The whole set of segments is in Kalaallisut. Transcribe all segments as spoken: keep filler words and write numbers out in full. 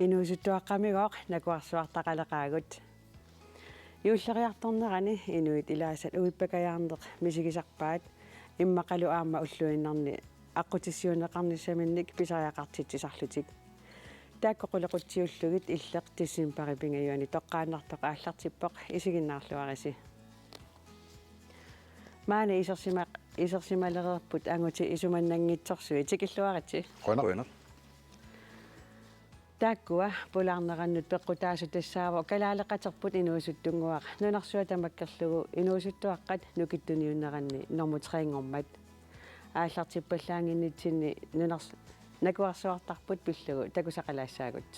Inuusuttuaqqamigooq nakuarsuartaqaleqaagut. Juulleriartornerani inuit ilaasat uippakajaarneq misigisarpaat, immaqalu aamma ulluinnarni aqqutissiuunneqarnissaminnik pisariaqartitsisarlutik. Taakku qulequtsiullugit Illeq decembarip pingajuani toqqaannartoq aallartippoq, isiginnaarluarisi. Maani isersima-, isersimalereerput angutit isumannanngitsorsuit, tikilluaritsi. Qujanaq. Qujanaq. Taakkua pulaarnerannut peqqutaasut tassaavoq kalaaleqaterput inuusuttunnguaq nunarsuaq tamakkerlugu inuusuttuaqqat nukittuniunneranni normu tre-nngormat. Aallartippallaannginnitsinni nunars-, nakuarsuartarput pillugu takusaqalaassaagut.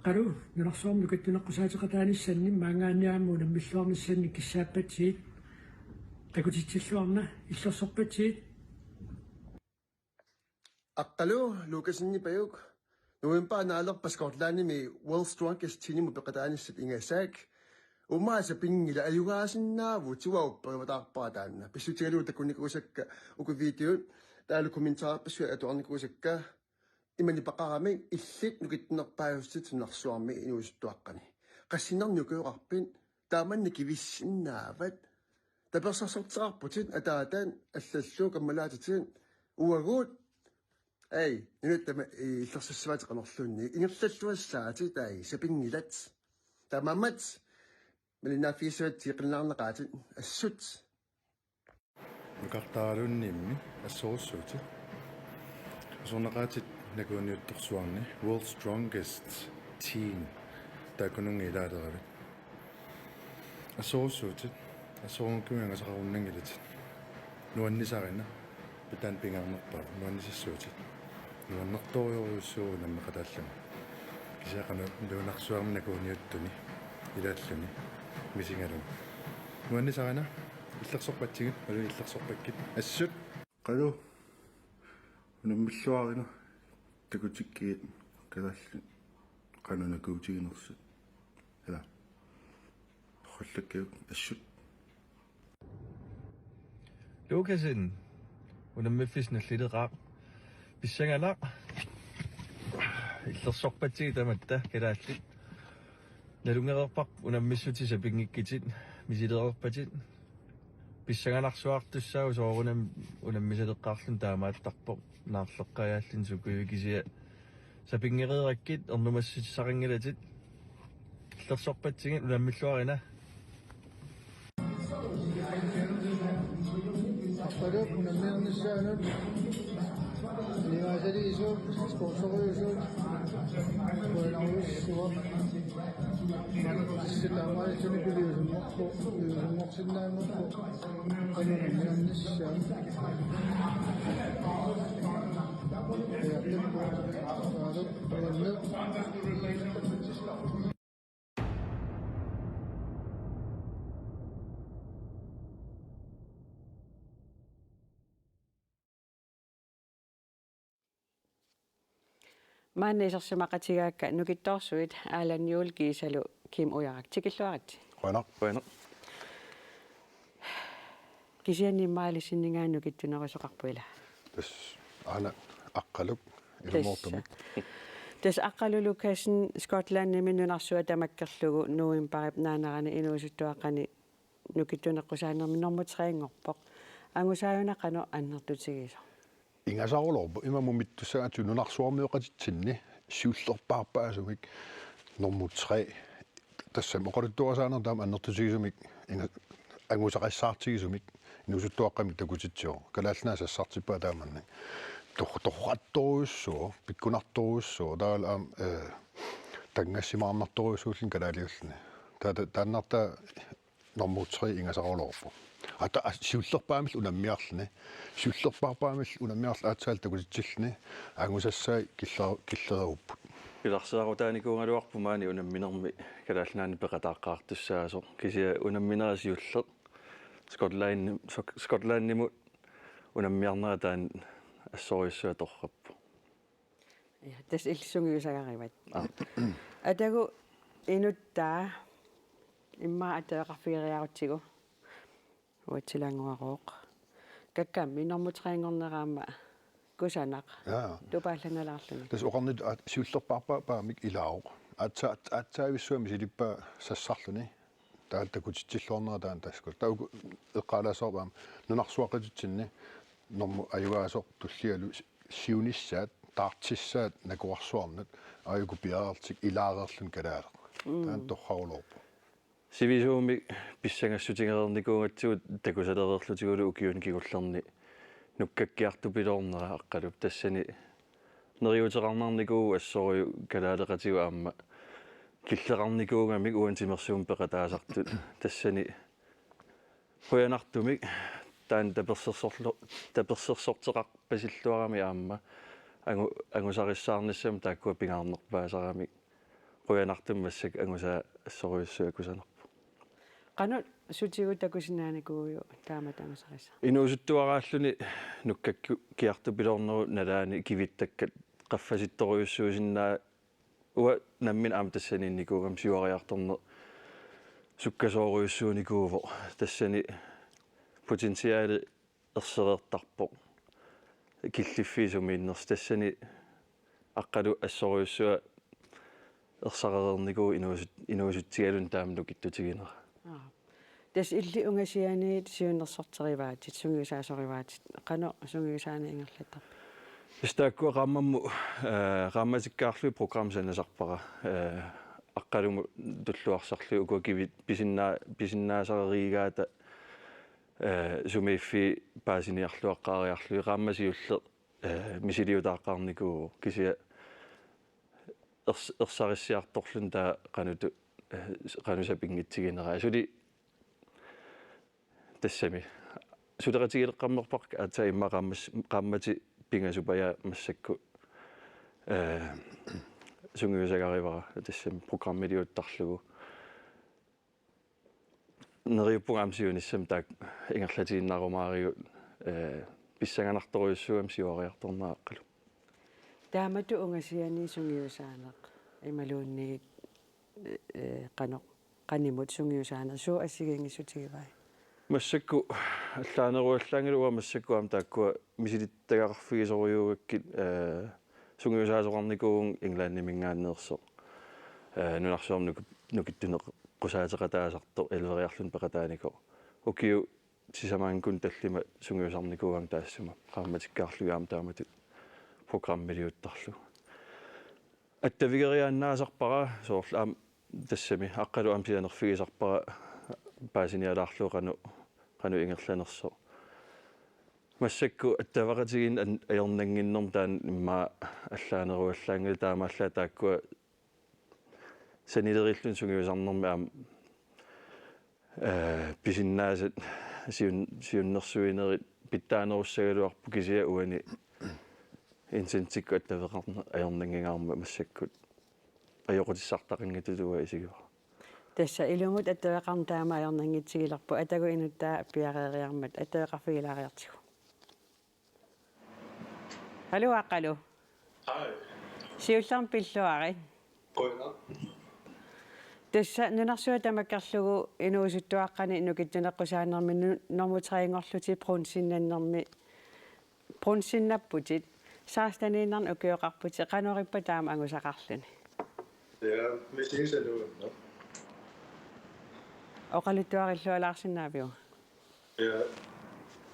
Aqqalu, nunarsuarmi nukittuneqqusaateqataanissanni maanngaanniit aamma unammilluarnissannik kissaappatsigit, takutitsilluarna, illersorpatsigit. Aqqalu, Lukasenip ajuk. Novembarip naalerpara Skotlandimi World's Strongest Teenimut peqataanissat ingasaak. Uumaasa pinngila ajugaasinnaavut, uanga upperivallaarpara taanna. Pissutigalugu takunikuusakka uku videot, taavalu kommentarerpassuit atuarnikuusakka. Ima nipeqaramik: Illit nukittunerpaajussutit nunarsuarmi inuusuttuaqqani. Qassinnarnik ukioqarpit? Taamannak kivissinnaavat. Tapersersortitaqarputit, ataatatit allallu, kammalaatitit, uagut. Ai, nunatta tamaasa illersassavaatit qanorluunniit. Ingerlalluassaatit, ai, sapinngilat. Taamaammat malinnaaffigissavatsigit, qilanaarneqaatit, assut. Nukartaraluunniimmi assorussuutit. Asornaqaatit nakuuniuttorsuarni World's Strongest Teen taakkununnga ilaaleravit. Assorussuutit, assorunngikkuit angasaqarunnanngilatit. Nuannisarina, pitaani pingaarnerpaavoq, nuannisassuutit. Nuannertorujussuuvoq unammeqataallunga. Kisianni qanoq nunarsuarmi nakuuniuttuni ilaalluni misigalugu. Nuannisarina, illersorpatsigit, malun illersorpakkit. Assut. Aqqalu, unammilluarina, takutikkigit kalaallit qanoq nakuutiginersut. Ila. Oqallakkiuk, assut. Lukasen, unammiffissaq nallileqaaq. Pissanganaq. Illersorpatsigit tamatta, kalaallit. Nalunngereerparput unammissutit sapinngikkutit, misilereerpatit. Pissanganarsuartussaavoq, soorunami unammisaleqqaarluni taamaattarpoq, naarleqqajaalluni sukujuit, kisianni sapinngereerakkit ernumassutissaqanngilatit. Illersorpatsigit, unammilluarina. Aqqalu, unamminissaanut. Ilimaasaliisuut, sponsoruisuut. Qujanarujussuaq. Maanna tassa taamaalilluni piliusunngorpoq, piliusunngorsinnaanngorpoq. Aqqalu, unamminissaanut. Ajattu. Taavalu, qujanaq. Maanna isersimaqatigaakka nukittoorsuit Allan Juul kiisalu Kim Ujarak, tikilluaritsi. Qujanaq. Qujanaq. Kisianni maalissinningaa nukittunerusoqarpoq ila. Tassa aana Aqqaluk ilumoortumik. Tassa Aqqalu Lukassen Skotlandimi nunarsuaq tamakkerlugu novembarip naanerani inuusuttuaqqani nukittuneqqusaanermi normu tre-nngorpoq. Angusaajuna qanoq annertutigisoq? Ingasaruluarpoq, imaammat mittussagatsu nunarsuarmioqatitsinni siullerpaarpaasumik normu tre. Tassami oqaluttuarisaanermi taama annertutigisumik inga-, angusarissaartigisumik inuusuttuaqqamik takutitsivoq. Kalaallit Nunaat sassartippaa taamannak. Tor-, torrattorujussuuvoq, pikkunartorujussuuvoq, taavalu aamma, eh, tanngassimaarnartorujussuulluni kalaaliulluni. Taava ta-, taannartaa normu tre ingasaruluarpoq. Ata-, as-, siullerpaamillu unammiarluni. Siullerpaarpaamillu unammiarluni aatsaat takutitsilluni. Angusassaat kille-, killeruupput. Pilersaarutaanikuugaluarpoq maani unamminermi Kalaallit Nunaanni peqataaqqaartussaasoq. Kisianni unamminera siulleq Skotland-, Sok-, Skotlandimut unammiarnera taanna assorujussuaq torrappoq. Ja, tassa illit sungiusagarivat. Aap. Atagu inuttaa immaqa attaveqarfigeriarutsigu. Uatsilannguarooq. Kakkammi normu tre-nngornera aamma kusanaq. Ja. Tupaallannalaarluni. Tassa oqarnittut aat-, siullerpaarpaamik ilaavoq. Aatsa-, aat-, aatsaavissuaq misilippaa sassarluni. Taava takutitsilluarnera taanna taskut. Taava uku eqqaalaassavara aamma nunarsuaqatitsinni normu ajugaasoq tullialu si-, siunissaat, taartissaat nakuarsuarnut, aajuku piareerlutik ilaareerluni kalaaleq. Mm. Taanna torraruluarpoq. Sivisuumik pissangassutigereernikuugatsigu takusalereerlutigulu ukiuni kingullerni nukkakkiartupiloornera Aqqalup, tassani neriuuteqarnarnikuuvoq assorujuk kalaaleqatigut aamma killeqarnikuugamik uani timersuumik peqataasartut. Tassani qujanartumik taanna tapersersorlu-, tapersersorteqarpasilluarami aamma angu-, angusarissaarnissamut taakkua pingaarnerpaasaramik. Qujanartumik massakkut angusaa assorujussuaq kusanarpoq. Qanoq sutigut takusinnaanikuuiuk taamatut angusarissaq? Inuusuttuaraalluni nukkakkiartupiloornerup nalaani kivittakkat qaffasittorujussuusinnaa-, uanga nammineq aamma tassaniinnikuugama siuariartorneq sukkasoorujussuunikuuvoq. Tassani potentiali ersereertarpoq. Killiffiit sumiinnersut, tassani Aqqalu assorujussuaq ersarereernikuuvoq inuusut-, inuusutsigaluni taama nukittutiginera. Aap. Tassa illit ungasianiit siunnersorterivaatit, sungiusaasorivaatit, qanoq sungiusaaneq ingerlattarpit? Tassa taakkua qaammammut, eh, qaammatikkaarlugit programmi sanasarpara, eh, Aqqalumut tulluarsarlugit ukua kivit pisinnaa-, pisinnaasareriigaata, eh, sumiiffiit paasiniarluaqqaariarlugit qaammat siulleq, eh, misiliutaaqqaarnikuuvoq, kisianni ers-, ersarissiartorluni taava qanoq tu-, eh, qanoq sapinngitsiginera. Suli tassami suleqatigileqqammerpara aatsaat immaqa qaammas-, qaammatit pingasut pajaat massakkut, eh, sungiusagarivara tassami programmiliuttarlugu. Neriuppunga aamma siunissami taakku ingerlatiinnarumaaravut, eh, pissanganartorujussuugami siuariartornera Aqqalu. Taamatut ungasianiit sungiusaaneq imaluunniit, eh, qanoq qanimut sungiusaaneq suut assigiinngissutigivaat? Massakkut allaaneruallaanngilaq, uanga massakkut aamma taakkua misilittagaqarfigisorujuugakkit, eh, sungiusaasoqarnikuuvunga Englandiminngaanneersoq. Eh, nunarsuarmi nuku-, nukittuneqqusaateqataasartoq elleveriarluni peqataanikoq. Ukiut sisamaanngikkuni tallimat sungiusarnikuugama taassuma qaammatikkaarlugit aamma taamatut programmiliuttarlugu. Attavigeriaannaasarpara soorlu aamma tassami Aqqalu aamma sianerfigisarpara paasinialaarlugu qanoq, qanoq ingerlanersoq. Massakkut attaveqatigiinneq an-, ajornannginnermi taanna immaqa allaaneruallaanngilaq, taamaallaat taakkua sanileriilluni sungiusarnermi aamma, eh, pisinnaasat siun-, siunnersuinerit pitsaanerussagaluarput, kisianni uani internetikkut attaveqarneq ajornanngingaarmat massakkut ajoqutissartaqanngitsutut uanga isigivara. Tassa ilumut attaveqarneq taama ajornanngitsigilerpoq, atagu inuttaa piareeriarmat attaveqarfigilaariartigu. Haluu Aqqalu. Hej. Siullermik pilluarit. Qujanaq. Tassa nunarsuaq tamakkerlugu inuusuttuaqqani nukittuneqqusaannermi nu-, normu tre-nngorlutit bronzennannermi, bronzennapputit, seksteniinnarnik ukioqarputit, qanorippa taama angusaqarluni? Ja, misigisaq nuanneq. Oqaluttuarillualaarsinnaaviuk? Ja,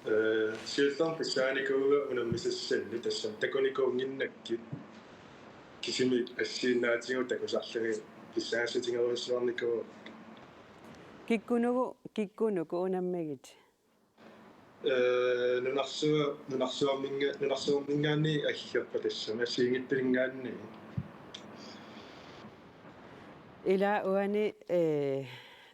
øh, siullermik pissanganikuuvunga unammisassannik, tassami takunikuunnginnakkit, kisimik assiinnaatigut takusarlugit pissangassutigerujussuarnikuuakka. Kikkunuku, kikkunuku unammigit? Øh, nunarsuaq, nunarsuarminnga-, nunarsuarminngaanniit aggerpara, tassami assigiinngitsuninngaanniit. Ila uani, øh,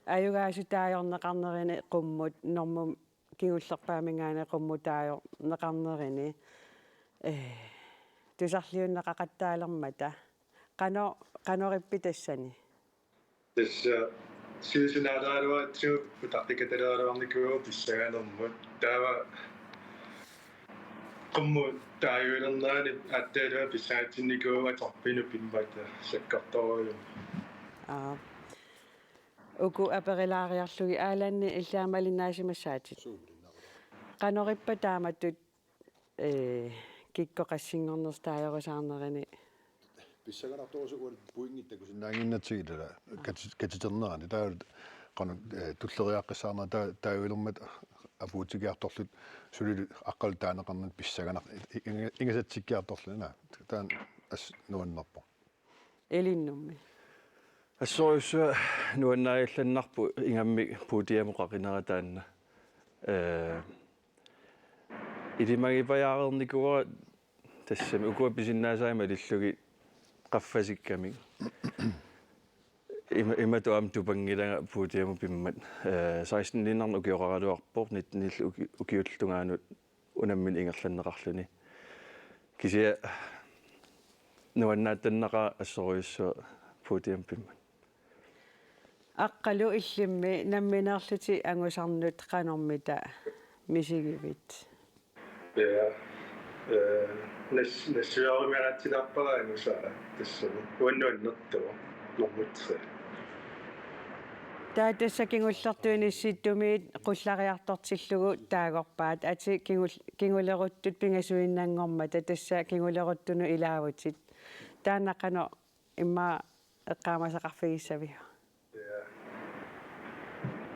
ajugaasut taagorneqarnerini qummut, normum kingullerpaaminngaanniit qummut taagorneqarnerini, øh, tusarliunneqaqattaalermata. Qano-, qanorippi tassani? Tassa siusinaaleraluaratsigu utaqqikataleraluarnikuuvoq pissanganermut. Taava qummut taagulernerani aatsaat pissangatsinnikuuvoq atorfinni pimmata sakkortoorujussuarmik. Aa. Uku aperilaariarlugit Allanni illit aamma malinnaasimassaatit. Qanorippa taamatut, øh, kikkut qassinngornersut taagorusaarnerini? Pissanganartorujussuuvoq pointit takusinnaannginnatsigit ilaa kati-, katiternerani. Taava qanoq, øh, tulleriiaqqissaarnerat taa-, taagulermat apuutigiartorlutik suli aqqalu taaneqarnani pissanganaq i-, i-, inga-, ingasatsikkiartorluni, naa. Taanna assut nuannerpoq. Ilinnummi. Assorujussuaq nuannaarillannarpoq ingammik podiumut qaqinera taanna. Øh, ilimagipajaareernikuuara tassami ukua pisinnaasaat malillugit qaffasikkamik. Ima-, imatut aamma tupanngilanga podiumut pimmat. Øh, seksteniinnarnik ukioqaraluarpoq, nittenillu uki-, ukiullu tungaanut unammineq ingerlanneqarluni. Kisianni nuannaatannaqaaq assorujussuaq podiumut pimmat. Aqqalu, illimmi nammineerlutit angusarnut qanormita misigivit? Ja. Øh, nas-, nassuiaruminaatsilaarpara angusaa tassami. Uannut annertuvoq, normu tre. Taava tassa kingullertut inissittumiit qullariartortillugu taagorpaat, atit kingul-, kinguleruttut pingasuinnanngormata, tassa kinguleruttunut ilaavutit. Taanna qanoq immaqa eqqaamasaqarfigissaviuk? Ja.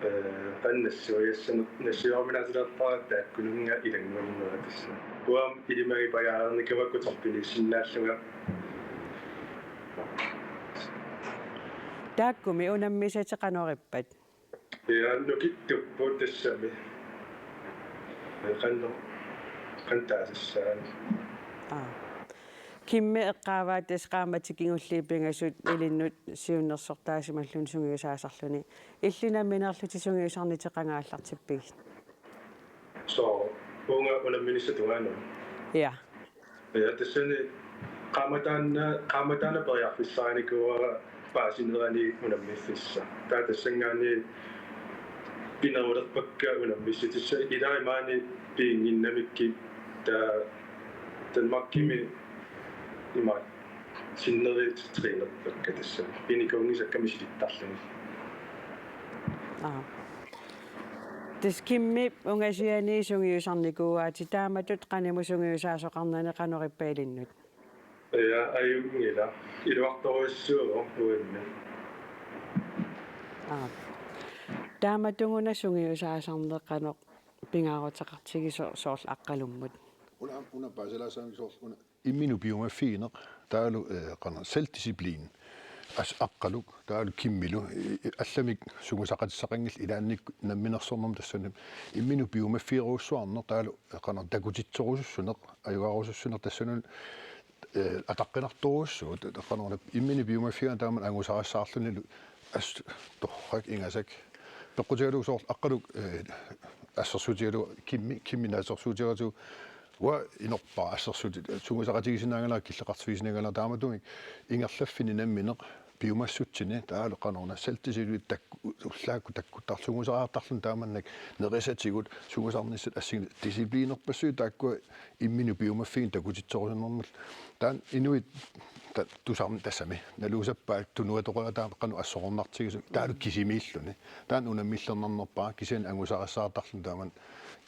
Øh, taanna nassuiassaneq, nassuiaruminaatsilaarpara taakkununnga ilanngunnera tassa. Uanga ilimagipajaareernikuuakka toppiniissinnaallunga. Taakkumi unammisatit qanorippat? Ja, nukittupput tassami. Qanoq, qanoq taasassaanga. Aa. Kimmi eqqaavaa tassa qaammatit kingulliit pingasut ilinnut siunnersortaasimalluni sungiusaasarluni. Illit nammineerlutit sungiusarnitit qanga aallartippigit? Soorlu uunga unamminissap tungaanut. Ja. Ja, tassani qaammataanna, qaammataanna periarfissarinikuuara paasinerani unammiffissaq. Taava tassanngaanniit pinerulerpakka unammissat, tassa ilai maani piinnginnamikkit, taava Danmarkimi ima sinneri trænerpakka, tassa pinikuunngisakka misilittarlugit. Aa. Tassa Kimmip ungasiani sungiusarnikuuaatit, taamatut qanimut sungiusaasoqarnani qanorippa ilinnut? Ja, ajunngilaq. Iluartorujussuuvoq uanni. Aa. Taamatuguna sungiusaasarneq qanoq pingaaruteqartigisoq soorlu Aqqalummut? Una, una paasilaassaanga soorlu una imminut piumaffigineq, taavalu, øh, qanoq selvdisciplin. Assut Aqqaluk, taavalu Kimmilu, øh, allamik sungiusaqatissaqanngillat, ilaannikkut namminersornermut tassani imminut piumaffigerujussuarneq, taavalu, øh, qanoq takutitserusussuneq, ajugaarusussuneq, tassani, øh, ataqqinartorujussuuvoq, taava qanoq una imminut piumaffigaanni taama angusarissaarlunilu assut torrak ingasak. Peqqutigalugu soorlu Aqqaluk, øh, assersuutigalugu Kimmi, Kimmi assersuutigalugu uanga inorpara assersuut, sungiusaqatigisinnaanngilanga, killeqartigisinnaanngilanga, taamatumik ingerlaffinni nammineq piumassutsini taavalu qanoruna selvtillidit takku ullaakkut takkuttarlugit sungusariartarluni taamannak nerisatigut sungusarnissat assigiinngitsut disciplinerpassuit taakkua imminut piumaffiginnik takutitserusunnermut taanna inuit ta- tusarneq tassami naluusappaat tunuatoqaat taanna qanoq assorornartigisoq taavalu kisimiilluni taanna unammillernarnerpara kisianni angusarissaartarluni taamani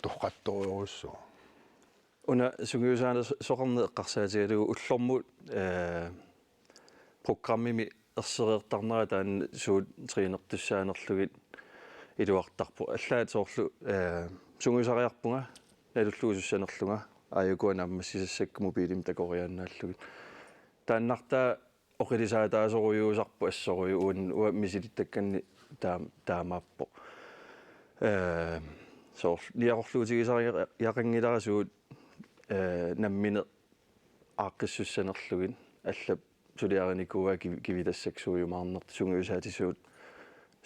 toqqattorujussuuvoq. Una sungiusaaneq soqarneq eqqarsaatigalugu ullormut eh, programmimi ersereertarnera taanna suut trænertussaanerlugit iluartarpoq. Allaat soorlu eh, sungiusariarpunga nalullugu sussanerlunga aajuku naammassisassakka mobilimik takoriaannaallugit. Taannartaa oqilisaataasorujussuusarpoq assorujuk uan uanga misilittakkanni taam- taamaappoq. Eh, soorlu niaqorluutigisariaqanngilara suut eh, nammineq aaqqissussanerlugit allap suliarinikuuaa kivi- kivitassakka suujumaarnertut sungiusaatisuut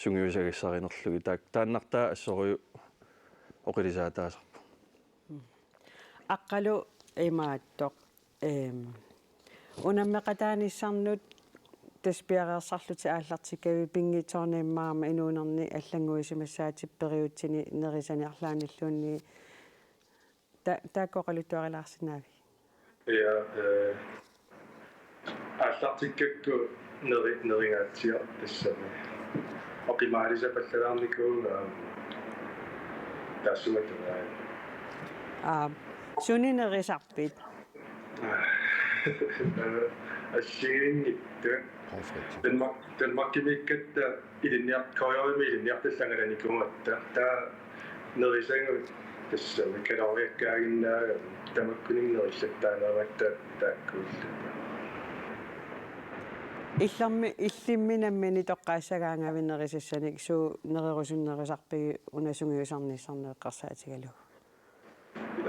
sungiusagassarinerlugit taak- taannartaa assorujuk oqilisaataasarpoq. Aqqalu imaattoq ehm unammeqataanissannut tassa piareersarlutit aallartikkakkit pinngitsoornamik aamma inuunerni allannguisimassaatit periutsinni nerisani arlaannilluunniit ta- taakku oqaluttuarilaarsinnaavigit? Ja eh, aallartikkakku neri- neringaatsiaq tassami oqimaalisapallalaarnikuuvunga aamma taassuma tungaanut. Aap, sunik nerisarpit? Assigiinngitsut. Pomfrit. Danmark Danmarkimiikkatta ilinniar- K J-mi ilinniartallit angalanikuugatta taava nerisagut tassami kaloriakkaaginnaagamik tamakkuninnga nerisattaanerugatta taakkuullunga. Illermi illimmi nammineq toqqaassagaangavit nerisassanik suut nererusunnerusarpigit una sungiusarnissannut eqqarsaatigalugu?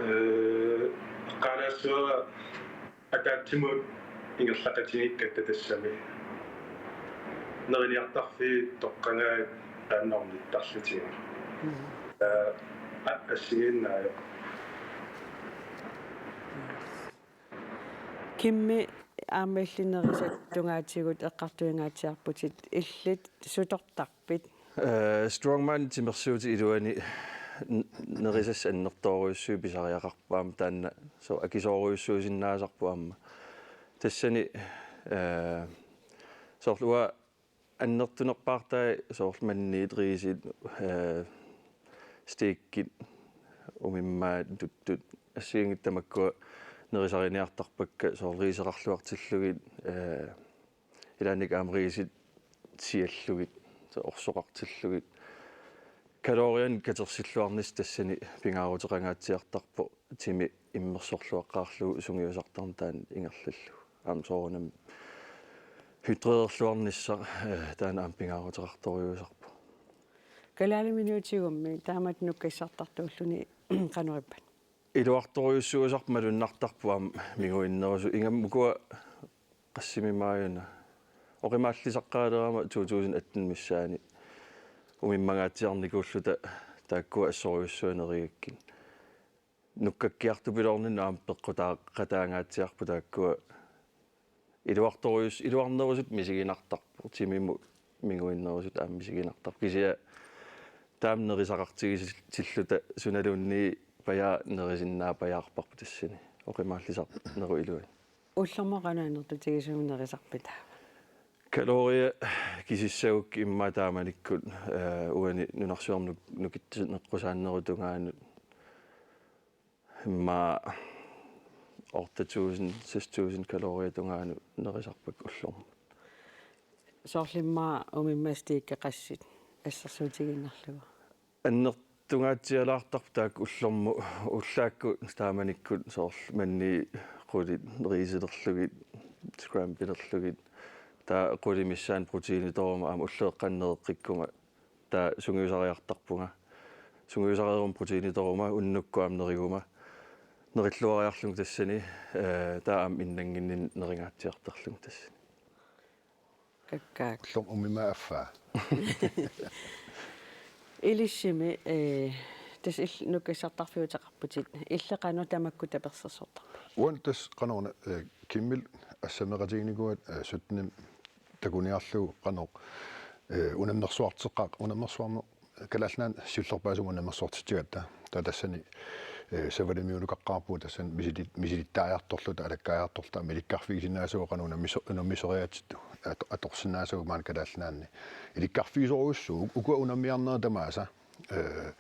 Eh, eqqaalaassuara ataatsimut ingerlaqatigiikkatta tassami neriniartarfiit toqqagaat taanna ornittarlutigu. Taava a- assigiinnaajoq. Kimmi aamma illit nerisat tungaatigut eqqartuingaatsiarputit illit sutortarpit? Eh, strongman timersuutit iluanni n- nerisassat annertoorujussuit pisariaqarput aamma taanna soorlu akisoorujussuusinnaasarpoq aamma. Tassani eh, soorlu uanga annertunerpaartai soorlu manniit riisit eh, steakit umimmaat tuttut assigiinngitsut tamakkua nerisariniartarpakka soorlu riiseqarluartillugit eh, ilaannik aamma riisit siallugit soorlu orsoqartillugit kalorianik katersilluarnissaq tassani pingaaruteqangaatsiartarpoq timi immersorluaqqaarlugu sungiusartarneq taanna ingerlallugu. Aamma soorunami hydrererluarnissaq eh, taanna aamma pingaaruteqartorujussuusarpoq. Kalaaliminuutigummi taamatut nukkassartartuulluni qanoq ippat? Iluartorujussuusarpoq malunnartarpoq aamma minguinnerusut ingammik ukua qassimimaajuna. Oqimaallisaqqaalerama to tusind atten missaani umimmangaatsiarnikuulluta taakkua assorujussuaq nerigakkit. Nukkakkiartupiloorninnut aamma peqqutaaqataangaatsiarput taakkua iluartorujus- iluarnerusut misiginartarpoq timimut minguinnerusut aamma misiginartarpoq kisianni taama nerisaqartigisilluta sunaluunniit pajaaq nerisinnaappajaarparput tassani oqimaallisarnerup iluani. Ullormut qanoq annertutigisumik nerisarpit taava? Kaloriat kisissagukkit immaqa taamanikkut eh, uani nunarsuarmi nukitsineqqusaannerup tungaanut immaqa otte tusind, seks tusind kaloriat tungaanut nerisarpakka ullormut. Soorlu immaqa umimmaat steakit qassit assersuutigiinnarlugu. Annertungaatsialaartarput taakku ullormut ullaakkut taamanikkut soorlu manniit qulit riisilerlugit scramblerlugit taava qulit missaanni proteiinitoruma aamma ulloqeqqanut nereqqikkuma taava sungiusariartarpunga. Sungiusareeruma proteiinitoruma unnukkut aamma neriguma. Nerilluariarlunga tassani eh, taava aamma innannginninni neringaatsiartarlunga tassani. Kakkaak. Ullormut umimmaat affaa. Ilissimi eh, tassa ill- nukkassartarfiuteqarputit. Illit qanoq tamakku tapersersortarpigit? Uani tassa qanoruna eh, Kimmil assammeqatiginikuugatta eh, syttenimi takuniarlugu qanoq, eh, unammersuarteqqaaq, unammersuarneq Kalaallit Nunaanni siullerpaasumik unammersuartitsigatta. Taava tassani, eh, Savalimmiunukaqqaarpugut tassani misili-, misilittaajartorluta, alakkaajartorluta, aamma ilikkarfigisinnaasagut qanoq unammiso-, unammisoriaatsit at-, atorsinnaasagut maani Kalaallit Nunaanni. Ilikkarfigisorujussuuvoq, ukua unammiarnerit tamaasa. Eh,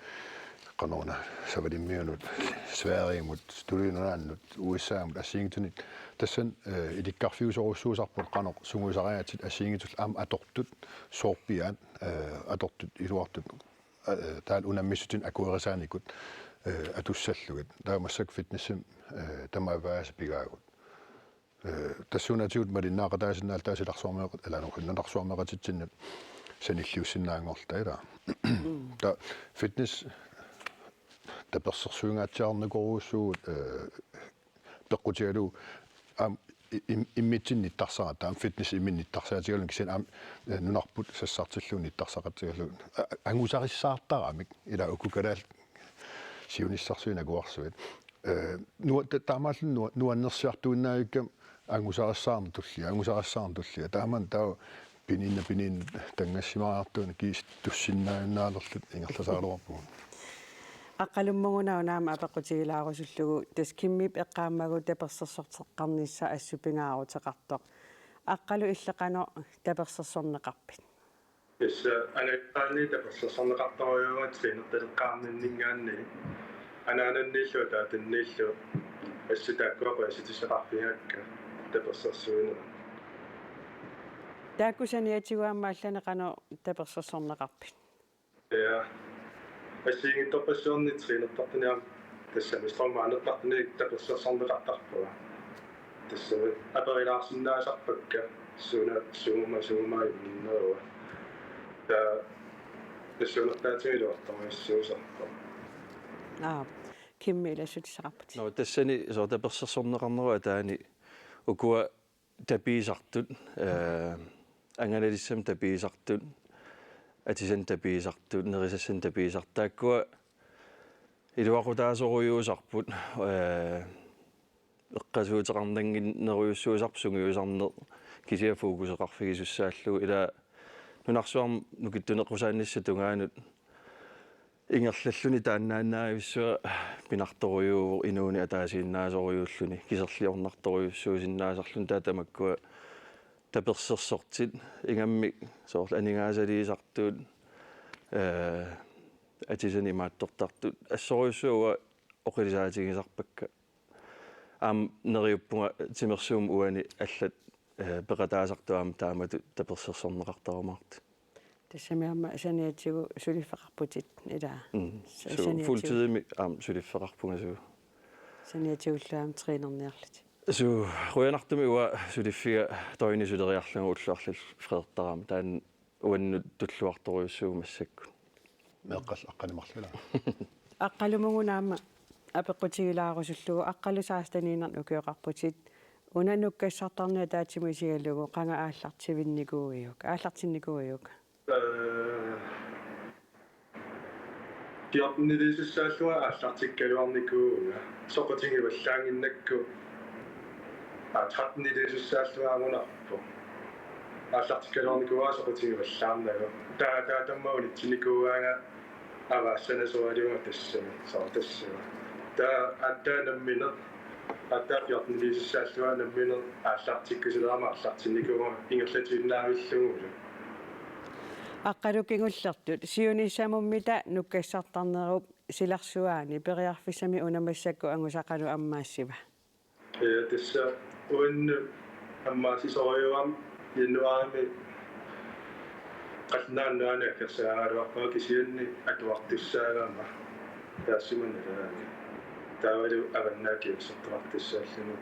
qanoruna, Savalimmiunut, Sverigemut, Tuluit Nunaannut, U S A-mut, assigiinngitsunit. Tassani, eh, ilikkarfigisorujussuusarput qanoq sungiusariaatsit assigiinngitsullu aamma atortut, soorpiaat, eh, atortut iluartut, eh, taavalu unammissutinik akuerisaanikut, eh, atussallugit. Taava massakkut fitnessimi, eh, tamaviaasa pigaagut. Eh, tassuunaatigut malinnaaqataasinnaalluta silarsuarmeeqat-, ila nunarsuarmeeqatitsinnut sanilliussinnaanngorluta, ila. Taava fitness tapersersuingaatsiarnikorujussuuvoq, eh, peqqutigalugu aamma i-, im-, immitsinnut nittarsaratta, aamma fitness imminut nittarsaatigalugu kisianni aamma, eh, nunarput sassartillugu nittarsaqatigalugu. A-, angusarissaartaramik, ila uku kalaallit siunissarsuit nakugarsuit. Eh, nua-, ta-, taamaalilluni nua-, nuannersiartuinnaavikkami angusarissaarneq tullia, angusarissaarneq tullia. Taamaammat taava pininnaq pininnaq tanngassimariartuinnaq kiisami tussinnaajunnaarluta ingerlasaraluarpugut. Aqqalummuuna una aamma apeqqutigilaarusullugu, tassa Kimmip eqqaamagu tapersersorteqqarnissaq assut pingaaruteqartoq. Aqqalu, illit qanoq tapersersorneqarpit? Tassa angajoqqaanni tapersersorneqartorujuuvunga trænertaleqqaarninninngaanniit. Anaanannillu ataatanniillu assut taakkua qujassuteqarfigaakka tapersersuinerat. Taakku saniatigut aamma allanik qanoq tapersersorneqarpit? Ja. Assigiinngitsorpassuarnik trænertartunik aamma tassami strongmanertartunik tapersersorneqartarpunga. Tassami aperilaarsinnaasarpakka suuna suuma suuma inninnerua. Taava tassuunertaatigut iluartorujussuusarpoq. Aap, Kimmi ilassutissaqarputit. Nå, tassani soorlu tapersersorneqarnerup ataani ukua tapiisartut, eh, angalalissamik tapiisartut, atisanik tapiisartut, nerisassanik tapiisartut. Taakkua iluaqutaasorujussuusarput, eh, eqqasuuteqarnannginnerujussuusarput sungiusarneq kisianni fokuseqarfigisussaallugu, ila nunarsuarmi nukittuneqqusaannissap tungaanut ingerlalluni taannaannavissua pinartorujuuvoq inuuneq ataasiinnaasorujuulluni kiserliornartorujussuusinnaasarluni, taava tamakkua tapersersortit ingammik soorlu aningaasaliisartut, eh, atisanik imaattortartut assorujussuaq oqilisaatigisarpakka. Aamma neriuppunga timersuummik uani allat, eh, peqataasartut aamma taamatut tapersersorneqartarumaartut. Tassami aamma saniatigut suliffeqarputit, ilaa? Mm. Sa-, suu, saniatigut. Fuldtidimik aamma suliffeqarpunga, suu. Saniatigullu aamma trænerniarlutit. Suu, qujanartumik uanga suliffiga døgni suleriarlunga ullut arlallit freertarama. Taanna uannut tulluartorujussuuvoq massakkut. Meeqqallu aqqaneq-marluk, ilaa? Aqqalummuuna aamma apeqqutigilaarusullugu, Aqqalu seksteniinnarnik ukioqarputit. Una nukkassartarneq ataatsimut isigalugu qanga aallartivinnikuuiuk, aallartinnikuuiuk? Eh, fjorteniliisussaallunga aallartikkaluarnikuuvunga. Soqutigivallaannginnakku, aa, tretteniliisussaallunga angunarpoq. Aallartikkaluarnikuuvunga soqutigivallaarnagu. Taava, taava tamaanga unitsinnikuugaanga avaassanasoralugu tassami, soorlu tassami. Taava aatsaat nammineq, aatsaat fjorteniliisussaallunga nammineq aallartikkusulerama aallartinnikuuvunga ingerlatiinnavillugulu. Aqqalu, kingullertut siunissamummita nukkassartarnerup silarsuaani periarfissamik una massakkut angusaq qanoq ammaassiva? Ja, tassa uannut ammaassisorujuugama januaarimi Qallunaat Nunaanni aggersagaaraluarpara, kisianni atuartussaagama taassuma nalaani. Taavalu Avannaata Kingussertuartussaalluni.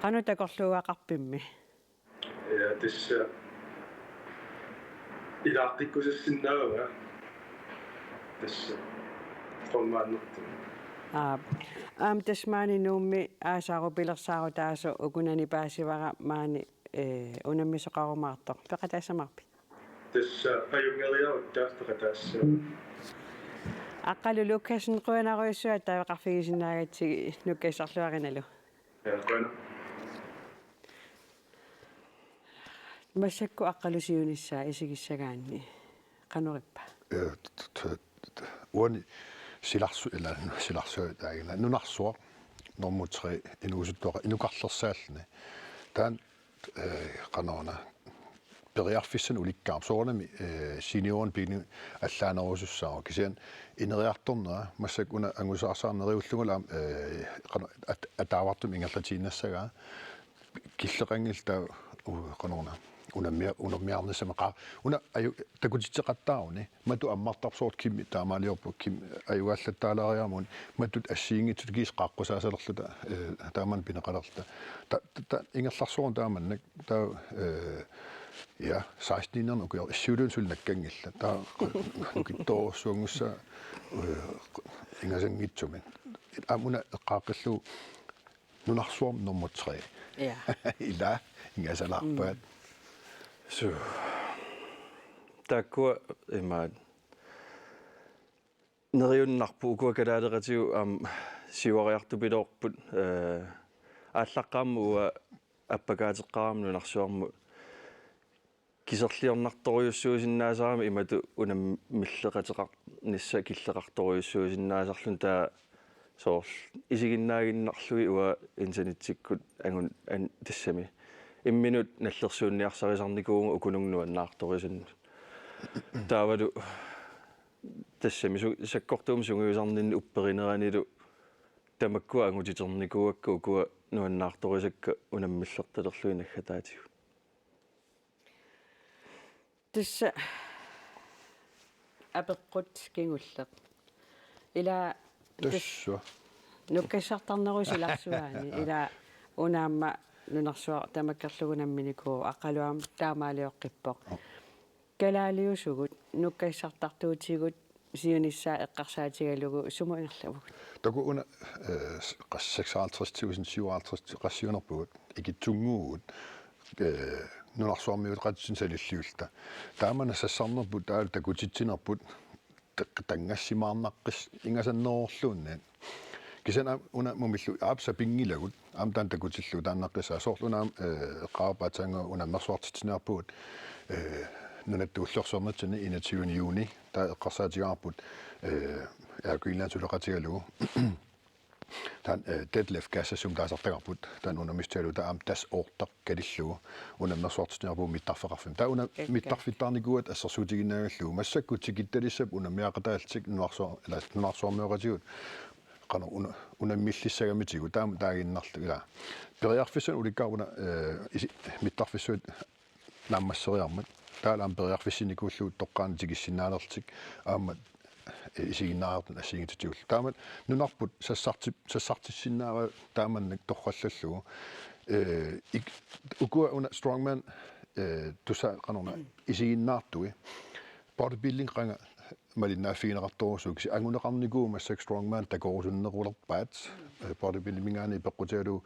Qanoq takorluugaqarpimmi? Ja, tassa ilaartikkusussinnaavunga. Tassa strongmanertut. Aap. Aamma tassa maani Nuummi aasaaru pilersaarutaasoq ukunani paasivara maani, eh, unammisoqarumaartoq. Peqataassamaarpit? Tassa ajunngeriarutta peqataassaaq. Aqqalu Lukassen, qujanarujussuaq attaveqarfigisinnaagatsigit nukkassarluarinalu. Ja, qujanaq. Massakkut Aqqalu siunissaa isigissagaanni qanoq ippa? Eh, t- t- t- uani silarsu- ila silarsuaq taagina nunarsuaq normu tre inuusuttuaqa inukarlersaalluni. Taanna, eh, qanoruna periarfissanik ulikkaarpoq soorunami, eh, seniorerneq piini allaanerussaaq kisianni ineriartornera massakkut una angusaarsaarneriullungalu aamma, eh, qano- at- ataavartumik ingerlatiinnassagaa killeqanngilaq taava u- qanoruna unammia- unammiarnissami qaa una aju- takutitseqattaaruni matu ammartarpoq soorlu Kimmi taamaaliorpoq Kimmi ajugallattaalaariarmuni matut assigiinngitsut kiis qaaqqusaasalerluta, eh, taamani pineqalerluta ta- ta- ta- ingerlarsuarun taamannak taava, eh, ja seksten-iinnarnik ukior- issiulluunniit suli nakkanngillat taava nukittoorsuanngussaaq, eh, ingasanngitsumik aamma una eqqaaqqillugu nunarsuarmi normu tre. Ja. Ila ingasalaarpaat. Su. Taakkua imaat. Neriunnarput ukua kalaaleqatigut aamma siuariartupiloorput, eh, aallaqqaammut uanga appakaateqqaarama nunarsuarmut kiserliornartorujussuusinnaasarama imatut unammilleqateqarnissaq killeqartorujussuusinnaasarluni taava soorlu isiginnaaginnarlugit uanga internettikkut angun- an- tassami imminut nallersuunniarsarisarnikuuvunga ukununnga nuannaartorisannut. Taavalu tassami su- sakkortuumik sungiusarninni upperineranilu tamakkua angutiternikuuakka ukua nuannaartorisakka unammillertalerlugit naggataatigut. Tassa apeqqut kingulleq. Ila tas- Tassa. Nukkassartarnerup silarsuaani. Ila una aamma nunarsuaq tamakkerlugu unamminikuuvoq Aqqalu aamma taamaalioqqippoq. Kalaaliusugut, nukkassartartuutigut siunissaa eqqarsaatigalugu sumut ingerlavugut? Taku una, eh, s- qas seksoghalvtreds tusind, syvoghalvtreds, qassit siunerpugut, ikittunnguuvugut, eh, nunarsuarmiuteqatitsinnut sanilliulluta. Taamani sassarnerput, taavalu takutitsinerput, ta- tanngassimaarnaqqissaaq ingasannerorluunniit. Kisianni aamma una mumillu aap sapinngilagut, aamma taanna takutillugu taannaqqissaaq. Soorlu una aamma, eh, eqqaavara aatsaannguaq unammersuartitsiniarpugut, eh, Nunatta Ullorsiornitsinni enogtyvende juni, taava eqqarsaatigaarput, eh, Air Greenland suleqatigalugu. Taanna, eh, Detlef Kassasum taasartagarput, taanna unammisutigalugu taava aamma tassa oortaq kalillugu unammersuartitsiniarpugut mittarfeqarfimmi. Taava una Ekka. Mittarfittaarnikuugatta assersuutiginnaagallugu. Massakkut tikittalissapput unammiaqataallutik nunarsuar-, ila nunarsuarmioqatigut qanoq una-, unammillissagamitigut taama taaginnarlugu ila. Periarfissanik ulikkaarpoq una, eh, isi-, mittarfissuit naammasseriarmat. Taavalu aamma periarfissinikuullugu toqqaannaq tikissinnaalerlutik aamma, eh, isiginnaariartunik assigiinngitsutigullu. Taamatut nunarput sassarti-, sassartissinnaavaa taamannak torrallallugu. Eh, ik-, ukua una strongman, eh, tusa qanorna isiginnaartui. Bodybuilding qanga malinnaaffigineqartorujussuuvoq kisianni anguneqarnikuuvoq massakkut strongman takorusunnerulerpaat, eh, bodybuildinginngaanniit peqqutigalugu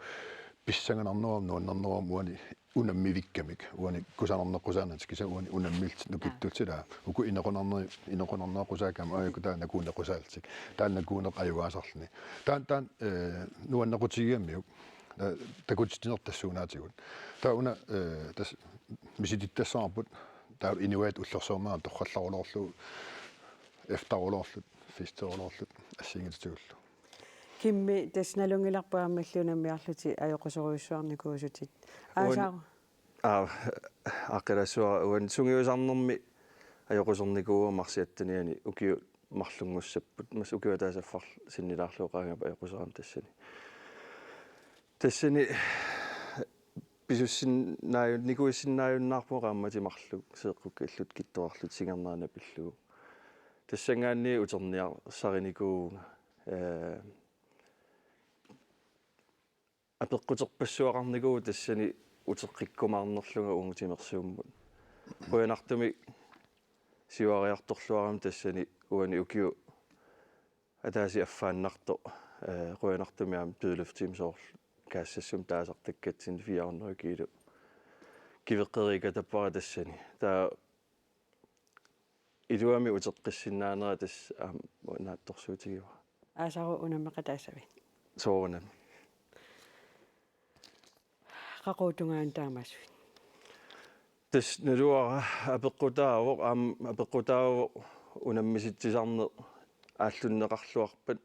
pissanganarnerup nuannarinermut uani unammivikkamik, uani kusanarneqqusaannatik kisianni uani unammillutik nukittuullutik ilaa. Uku inequnarneri-, inequnarneqqusaakkamik aajuku taanna nakuunneqqusaalluni. Taanna nakuuneq ajugaasarluni. Taanna, taanna, eh, nuannequtigigamiuk. Eh, takutitsinerput tassuunaatigut. Taava una, eh, tassa misilittassaqarput, taava inuiaat ullorsiorneranut torrallaruloorlugu, efteruloorlutik, festeruloorlutik, assigiinngitsutigullu. Kimmi, tassa nalunngilarput aammalli unammiarlutit ajoqusorujussuarnikuusutit. Uani- Aasaru. Aa, aqqilassua uani sungiusarnermi ajoqusornikuuara marsi attenianni ukiut marlunngussapput. Mas ukiup ataatsip affarlu sinnilaarlugu qaangiupput ajoquserama tassani. Tassani pisussinnaajun-, nikuissinnaajunnaarpunga qaammatit marluk seeqqukka illut kittorarlutik singernerani pillugu. Tassanngaanniit uterniarsarinikuuvunga. Eh, apeqquterpassuaqarnikuuvoq tassani uteqqikkumaarnerlunga uunga timersuummut. Qujanartumik siuariartorluarama tassani uani ukiup ataatsip affaannartoq, eh, qujanartumik aamma dødløftimik soorlu Kassassumut taasartakkatsinni fire hundrede kilo kiveqqeriikatappara tassani. Taava iluamik uteqqissinnaanera tassa aamma naatsorsuutigivara. Aasaru, unammeqataassavit? Soorunami. Qaqugu tungaanut taamaassuit? Tassa naluara apeqqutaavoq, aamma apeqqutaavoq unammisitsisarneq aallunneqarluarpat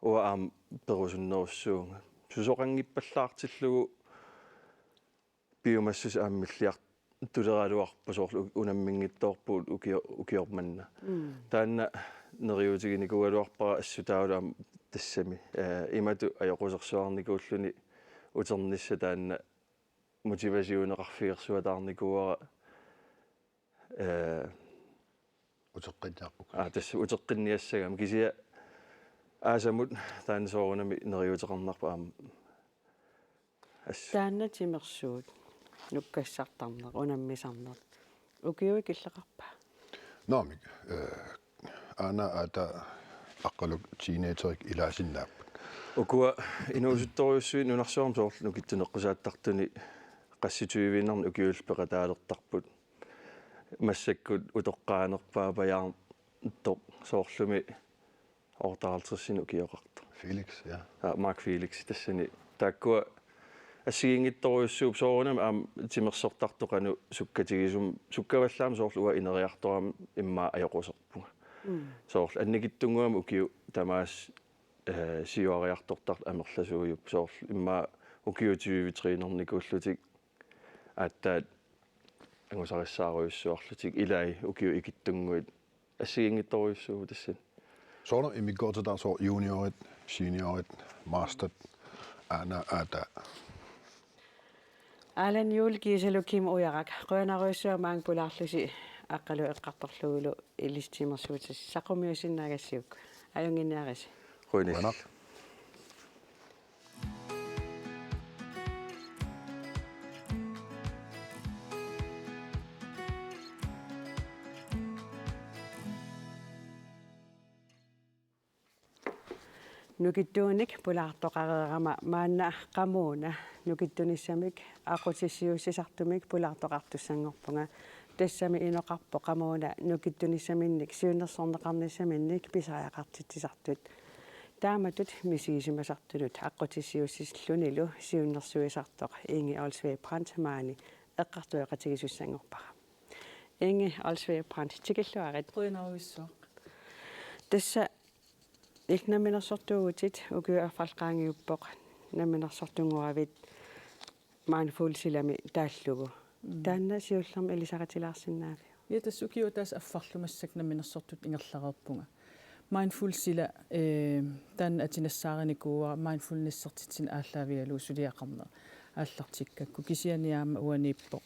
uanga aamma perusunnerussuunga. Susoqanngippallaartillugu piumassuseq aamma milliartuleraluarpoq soorlu u-, unamminngitsoorpugut ukio-, ukioq manna. Mm. Taanna neriuutiginikuugaluarpara assut taavalu aamma tassami. Eh, imatut ajoqusersuarnikuulluni uternissaq taanna motivationeqarfigersuataarnikuuara, eh, Uteqqinniarput. Aa, tassa uteqqinniassagami kisianni aasamut taanna soorunami neriuuteqarnarpoq aamma. As. Taanna timersuut nukkassartarneq, unammisarneq. Ukiui killeqarpa? Naamik, eh, aana aata aqqaluk teenagerik ilaasinnaapput. Ukua inuusuttorujussuit nunarsuarmi soorlu nukittuneqqusaattartuni qassitiviinnarni ukiullu peqataalertarput. Massakkut utoqqaanerpaapajaartoq soorlumi otteoghalvtredsinik ukioqartoq. Felix, ja. Aa, Mark Felix tassani. Taakkua assigiinngitsorujussuupput soorunami aamma timersortartoq qanoq sukkatigisumik, sukkavallaamik soorlu uanga ineriartorama immaqa ajoquserpunga. Mm. Soorlu annikitsunnguamik ukiut tamaasa, eh, siuariartortartut amerlasuujupput soorlu immaqa ukiut tyve trænernikuullutik aatsaat angusarissaarujussuarlutik ilai ukiut ikittunnguit assigiinngitsorujussuupput tassani. Soorlu immikkoortitaavoq juniorit, seniorit, masterit, aana aata. Allan Juul kiisalu Kim Ujarak, qujanarujussuaq maanga pulaarlusi Aqqalu eqqartorlugulu ilissi timersuutit saqqumiuussinnaagassiuk. Ajunnginniarisi. Qujanaq. Qujanaq. Nukittuunik pulaartoqareerama maanna qamuuna nukittunissamik aqqutissiuussisartumik pulaartoqartussanngorpunga. Tassami inoqarpoq qamuuna nukittunissaminnik siunnersorneqarnissaminnik pisariaqartitsisartut. Taamatut misigisimasartunut aqqutissiuussillunilu siunnersuisartoq Inge Olsvig Brandt maani eqqartueqatigisussanngorpara. Inge Olsvig Brandt, tikilluarit. Qujanarujussuaq. Tassa illit namminersortuuvutit, ukiut affaalu qaangiuppoq namminersortunngoravit Mindful Silami taallugu. Mm. Taanna siullermik ilisaritilaarsinnaaviuk? Ja, tassa ukiut ataaseq affarlu massakkut namminersortutut ingerlareerpunga. Mindful Sila, eh, taanna atinassaarinikuuara mindfulnessertitsineq aallaavigalugu suliaqarneq aallartikkakku. Kisianni aamma uaniippoq,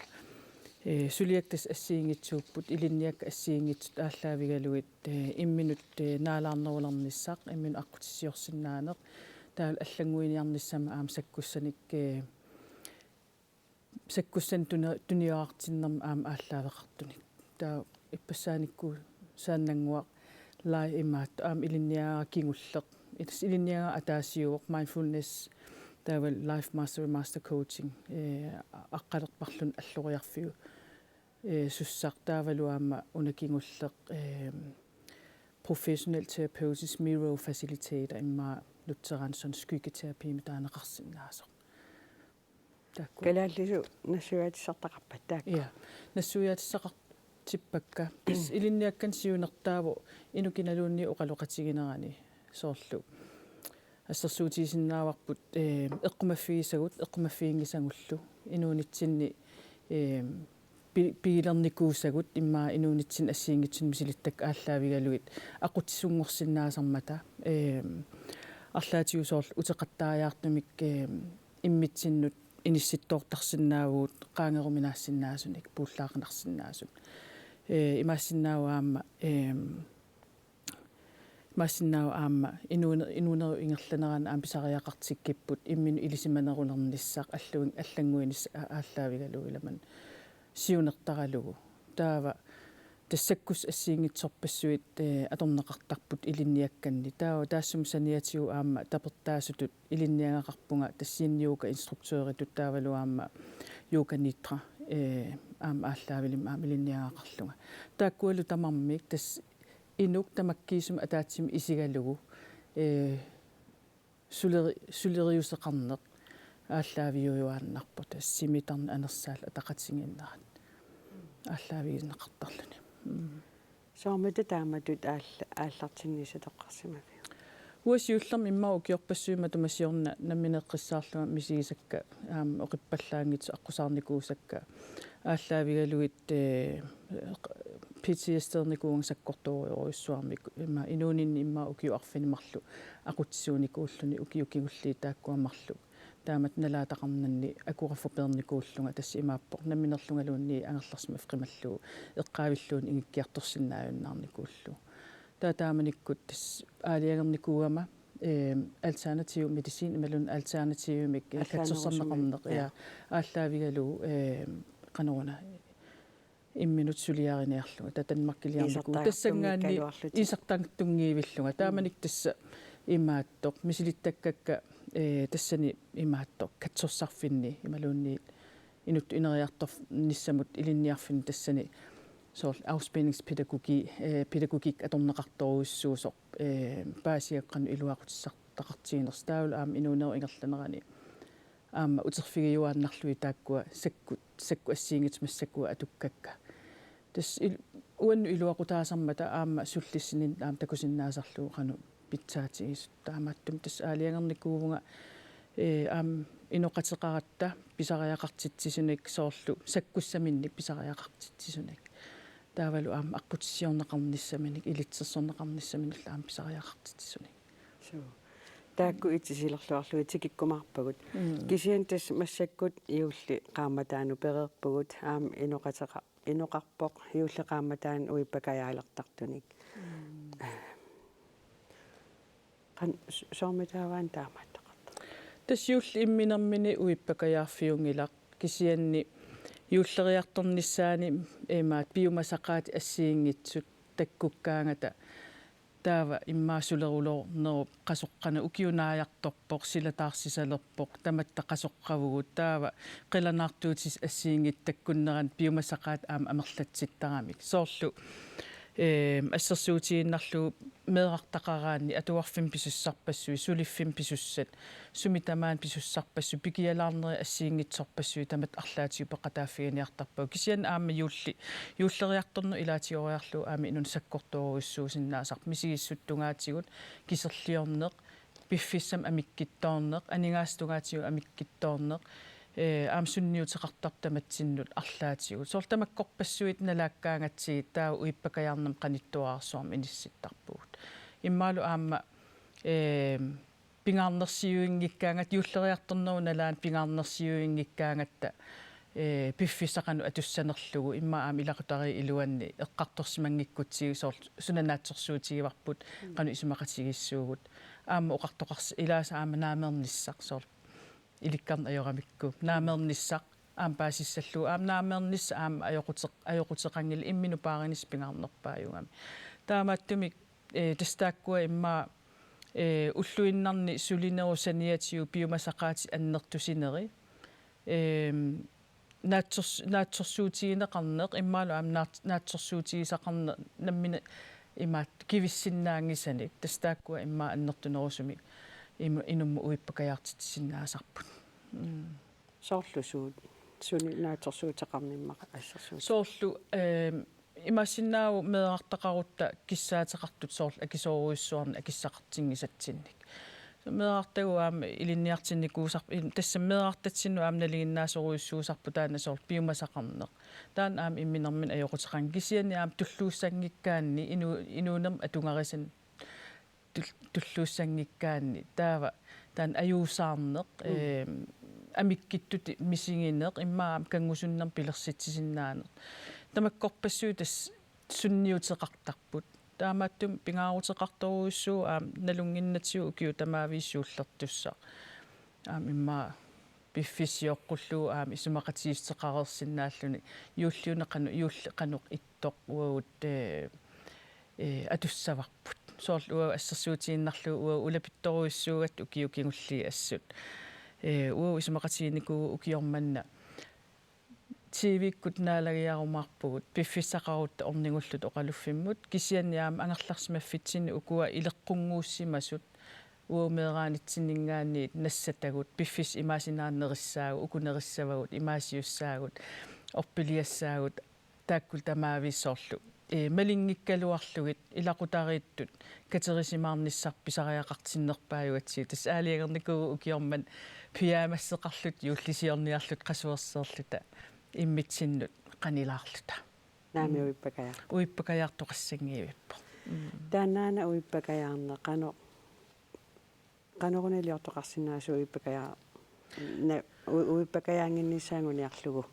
eh, suliakka tassa assigiinngitsuupput, ilinniakka assigiinngitsut aallaavigalugit, eh, imminut, eh, naalaarnerulernissaq, imminut aqqutissiorsinnaaneq, taavalu allannguiniarnissamut aamma sakkussanik, eh, sakkussanik tuni-, tuniorartinnermik aamma aallaaveqartunik. Taava ippassaaniikkusaannannguaq live imaattoq aamma ilinniagara kingulleq. Tassa ilinniagara ataasiuvoq mindfulness, taavalu life mastery, master coaching, eh, aqqalerparluni alloriarfiu-, eh, sussaq taavalu aamma una kingulleq, eh, professionel terapeutisk mirror facilitator immaqa nutseraanni skyggeterapi-mik taaneqarsinnaasoq. Taakku. Kalaallisut nassuiaatissartaqarpat taakku? Ja, nassuiaatissaqartippakka. Tassa ilinniakkanik siunertaavoq inuk kinaluunniit oqaloqatiginerani soorlu. Assersuutigisinnaavarput, eh, eqqumaffigisagut, eqqumaffiginngisagullu. Inuunitsinni, eh, pi-, pigilernikuusagut immaqa inuunitsinni assigiinngitsunik misilittakkat aallaavigalugit aqutsisunngorsinnaasarmata, eh, arlaatigut soorlu uteqattariaartumik, eh, immitsinnut inissittoortarsinnaavugut qaangeruminaassinnaasunik, puullaaqinarsinnaasut. Eh, imaassinnaavoq aamma, eh, imaassinnaavoq aamma inuune-, inuunerup ingerlanerani aamma pisariaqartikkipput imminut ilisimanerulernissaq alluin-, allannguinissaq a-, aallaavigalugu ilami siunertaralugu. Taava tassa sakkussat assigiinngitsorpassuit, eh, atorneqartarput ilinniakkanni. Taava taassuma saniatigut aamma tapertaasutut ilinniagaqarpunga tassa yin yoga instruktøritut taavalu aamma yoga nidra, eh, aamma aallaavilimmi aamma ilinniagaqarlunga. Taakkualu tamarmik tassa inuk tamakkiisumik ataatsimik isigalugu, eh, suleri-, suleriuseqarneq aallaaviujuaannarpoq, tassa simitarneq anersaallu ataqatigiinnerat aallaavigineqartarluni. Mm. Soormita taamatut aall- aallartinnissaat toqqarsimaviuk? Uanga siullermik immaqa ukiorpassuit matuma siorna nammineq eqqissaarlunga misigisakka, aamma oqippallaanngitsut aqqusaarnikuusakka, aallaavigalugit, eh, P T S D-ernikuuvunga sakkortoorujussuarmik, immaqa inuuninni immaqa ukiut arfineq-marluk aqutsisuunikuulluni, ukiut kingulliit taakkua marluk. Taamatut nalaataqarnanni akoraffa peernikuullunga, tassa imaappoq namminerlungaluunniit angerlarsimaffigimallugu eqqaavilluunniit ingikkiartorsinnaajunnaarnikuullugu. Taava taamanikkut tassa aalajangernikuugama, eh, alternativ medicin imaluunniit alternativimik, eh, katsorsarneqarneq, ja, aallaavigalugu, eh, qanoruna imminut suliariniarlunga, taava Danmarkiliarnikuuvunga. Isertartunngikkaluarlutik. Tassanngaanniit isertartunngivillunga. Taamanikkut tassa imaattoq, misilittakkakka, eh, tassani imaattoq, katsorsarfinni, imaluunniit inuttut ineriartornissamut ilinniarfinni tassani soorlu afspændingspædagogik, eh, pædagogik atorneqartorujussuusoq, eh, paasigakkit qanoq iluaqutissartaqartiginersoq, taavalu aamma inuunerup ingerlanerani aamma uterfigiuaannarlugit taakkua sakkut, sakkut assigiinngitsut massakkut atukkakka. Tassa il-, uannut iluaqutaasarmata aamma sullissininni aamma takusinnaasarlugu qanoq pitsaatigisut. Taamaattumik tassa aalajangernikuuvunga, eh, aamma inoqateqaratta pisariaqartitsisunik, soorlu sakkussaminnik pisariaqartitsisunik. Taavalu aamma aqqutissiorneqarnissaminik, ilitsersorneqarnissaminillu aamma pisariaqartitsisunik. Suu. Taakku itisilerluarlugit tikikkumaarpagut. Mm. Kisianni tassa massakkut juulli qaammataanut pereerpugut, aamma inoqateqa-, inoqarpoq juulli qaammataani uippakajaalertartunik. Mm. Qan-, s-, soormitaava taamaattoqartoq? Tassa juullip imminermini uippakajaarfiunngilaq, kisianni juulleriartornissaani imaattoq piumasaqaatit assigiinngitsut takkukkaangata, taava immaqa sulerulornerup qasoqqana, ukioq naajartorpoq, sila taarsisalerpoq, tamatta qasoqqavugut, taava qilanaartuutissat assigiinngitsut takkunneranni piumasaqaatit aamma amerlatsittaramik. Soorlu, eh, assersuutigiinnarlugu meerartaqaraanni atuarfimmi pisussarpassuit, suliffinni pisussat, sumi tamaani pisussarpassuit, pikialaarnerit assigiinngitsorpassuit tamatta arlaatigut peqataaffiginiartarpagut. Kisianni aamma juulli, juulleriartorneq ilaatigoriarlugu aamma inunnut sakkortoorujussuusinnaasarpoq, misigissuttungaatigut, kiserliorneq, piffissami amikkittoorneq, aningaasat tungaatigut amikkittoorneq, eh, aamma sunniuteqartarpoq tamatsinnut arlaatigut. Soorlu tamakkorpassuit nalaakkaangatsigit taava uippakajaarnermi qanittuararsuarmik inissittarpugut. Immaqalu aamma, eh, pingaarnersiuinngikkaangatta, juulleriartornerup nalaani pingaarnersiuinngikkaangatta, eh, piffissaq qanoq atussanerlugu, immaqa aamma ilaqutariit iluanni eqqartorsimanngikkutsigit soorlu suna naatsorsuutigivarput, mm, qanoq isumaqatigiissuugut. Aamma oqartoqars-, ilaasa aamma naameernissaq soorlu ilikkarneq ajoramikku. Naameernissaq aamma paasissallugu, aamma naameernissaq aamma ajoquteq-, ajoquteqanngilaq, imminut paarinissaq pingaarnerpaajugami. Taamaattumik, eh, tassa taakkua immaqa, eh, ulluinnarni sulinerup saniatigut piumasaqaatit annertusinerit, ehm, naatsors-, naatsorsuutigineqarneq, immaqalu aamma naat-, naatsorsuutigisaqarneq nammineq imaattoq kivissinnaanngisanik, tassa taakkua immaqa annertunerusumik imu-, inummut uippakajaartitsisinnaasarput. Mm. Soorlu suut, suni naatsorsuuteqarnermik assersuut? Soorlu, ehm, imaassinnaavoq meerartaqarutta kissaateqartut soorlu akisoorujussuarnik akissaqartinngisatsinnik. Meerartagut aamma ilinniartinnikuusar-, in-, tassa meerartatsinnut aamma nalinginnaasorujussuusarpoq taanna soorlu piumasaqarneq. Taanna aamma imminermini ajoquteqanngilaq, kisianni aamma tulluussanngikkaanni inu-, inuunermut atugarisanik tul-, tulluussanngikkaanni. Taava taanna ajuusaarneq, mm, ehm, amikkittut misigineq, immaqa aamma kanngusunnermik pilersitsisinnaaneq. Tamakkorpassuit tassa sunniuteqartarput. Taamaattumik pingaaruteqartorujussuuvoq aamma nalunnginnatigut ukiut tamaviisa juullertussaq. Aamma immaqa piffissaq sioqqullugu aamma isumaqatigiissuteqareersinnaalluni, juulliuna qanoq, juulli qanoq ittoq uagut, eh, eh, atussavarput. Soorlu uagut assersuutigiinnarlugu uagut ulapittorujussuugatta ukiut kingulliit assut. Eh, uagut isumaqatiginikuuvugut ukioq manna T V-kkut naalagiarumaarpugut piffissaqarutta ornigulluta oqaluffimmut, kisianni aamma angerlarsimaffitsinni ukua ileqqunnguussimasut Uagut meeraanitsinninngaanniit nassatagut, piffissaq imaassinnaavoq nerissaagut, uku nerissavagut, imaasiussaagut, orpiliassaagut, taakkulu tamaavisa soorlu. Ee, malinngikkaluarlugit ilaqutariittut katerisimaarnissaq pisariaqartinnerpaajugatsigu. Tassa aalajangernikuuvugut ukioq manna pyjamasseqarluta juullisiorniarluta qasuerseerluta immitsinnut qanilaarluta. Naamik, mm, uippakajaar-. Uippakajaartoqassanngivippoq. Mm. Taannaana uippakajaarneq qanoq, qanoruna iliortoqarsinnaasut uippakajaar-, na-, u-, uippakajaannginnissaa anguniarlugu?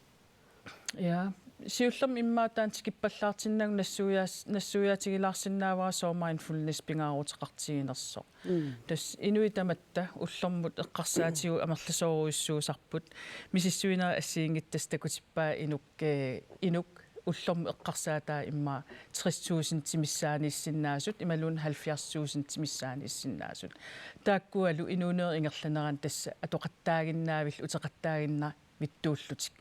Ja, siullermik immaqa taanna tikippallaartinnagu nassuiaas-, nassuiaatigilaarsinnaavara sooq mindfulness pingaaruteqartiginersoq. Mm. Tassa inuit tamatta ullormut eqqarsaatigut amerlasoorujussuusarput, misissuinerit assigiinngitsut tassa takutippaat inuk, ee, inuk ullormut eqqarsaataa immaqa tres tusindit missaaniissinnaasut, imaluunniit halvfjerds tusindit missaaniissinnaasut. Taakkualu inuunerup ingerlanerani tassa atoqattaaginnaavillu uteqattaaginnavittuullutik.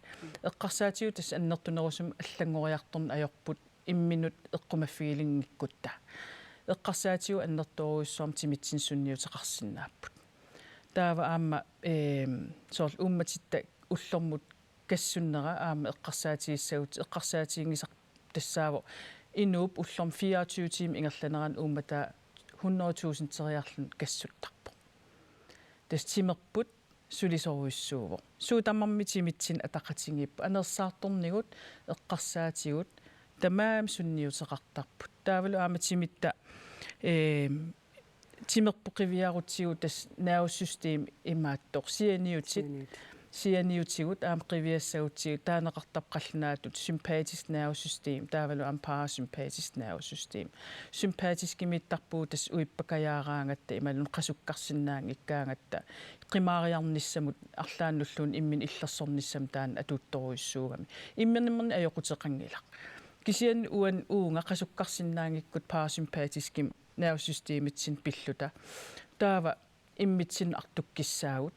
Eqqarsaatigut tassa annertunerusumik allanngoriartorneq ajorput imminut eqqumaffiginngikkutta. Eqqarsaatigut annertoorujussuarmik timitsinni sunniuteqarsinnaapput. Taava aamma, eem, soorlu uummatitta ullormut kassunnera aamma eqqarsaatigissagutsigit, eqqarsaatiginngisaq tassaavoq inuup ullormut fireogtyve tiimit ingerlanerani uummataa hundrede tusinderiarluni kassuttarpoq. Tassa timerput sulisorujussuuvoq. Suut tamarmik timitsinni ataqatigiipput. Anersaartornigut, eqqarsaatigut, tamarmik sunniuteqartarput. Taavalu aamma timitta, eem, timerput qiviarutsigu tassa nervesystem imaattoq. Sianiutit, sianiutit, sianiutigut aamma qiviassagutsigu taaneqartarpoq qallunaatut sympatisk nervesystem, taavalu aamma parasympatisk nervesystem. Sympatiskimiittarpugut tassa uippakajaaraangatta imaluunniit qasukkarsinnaanngikkaangatta qimaariarnissamut arlaannulluunniit imminut illersornissamut taanna atuuttorujussuugami. Imminerminni ajoquteqanngilaq. Kisianni uan-, uunga qasukkarsinnaanngikkutta parasympatiskimik nervesystemitsinni pilluta. Taava immitsinnut artukkissaagut.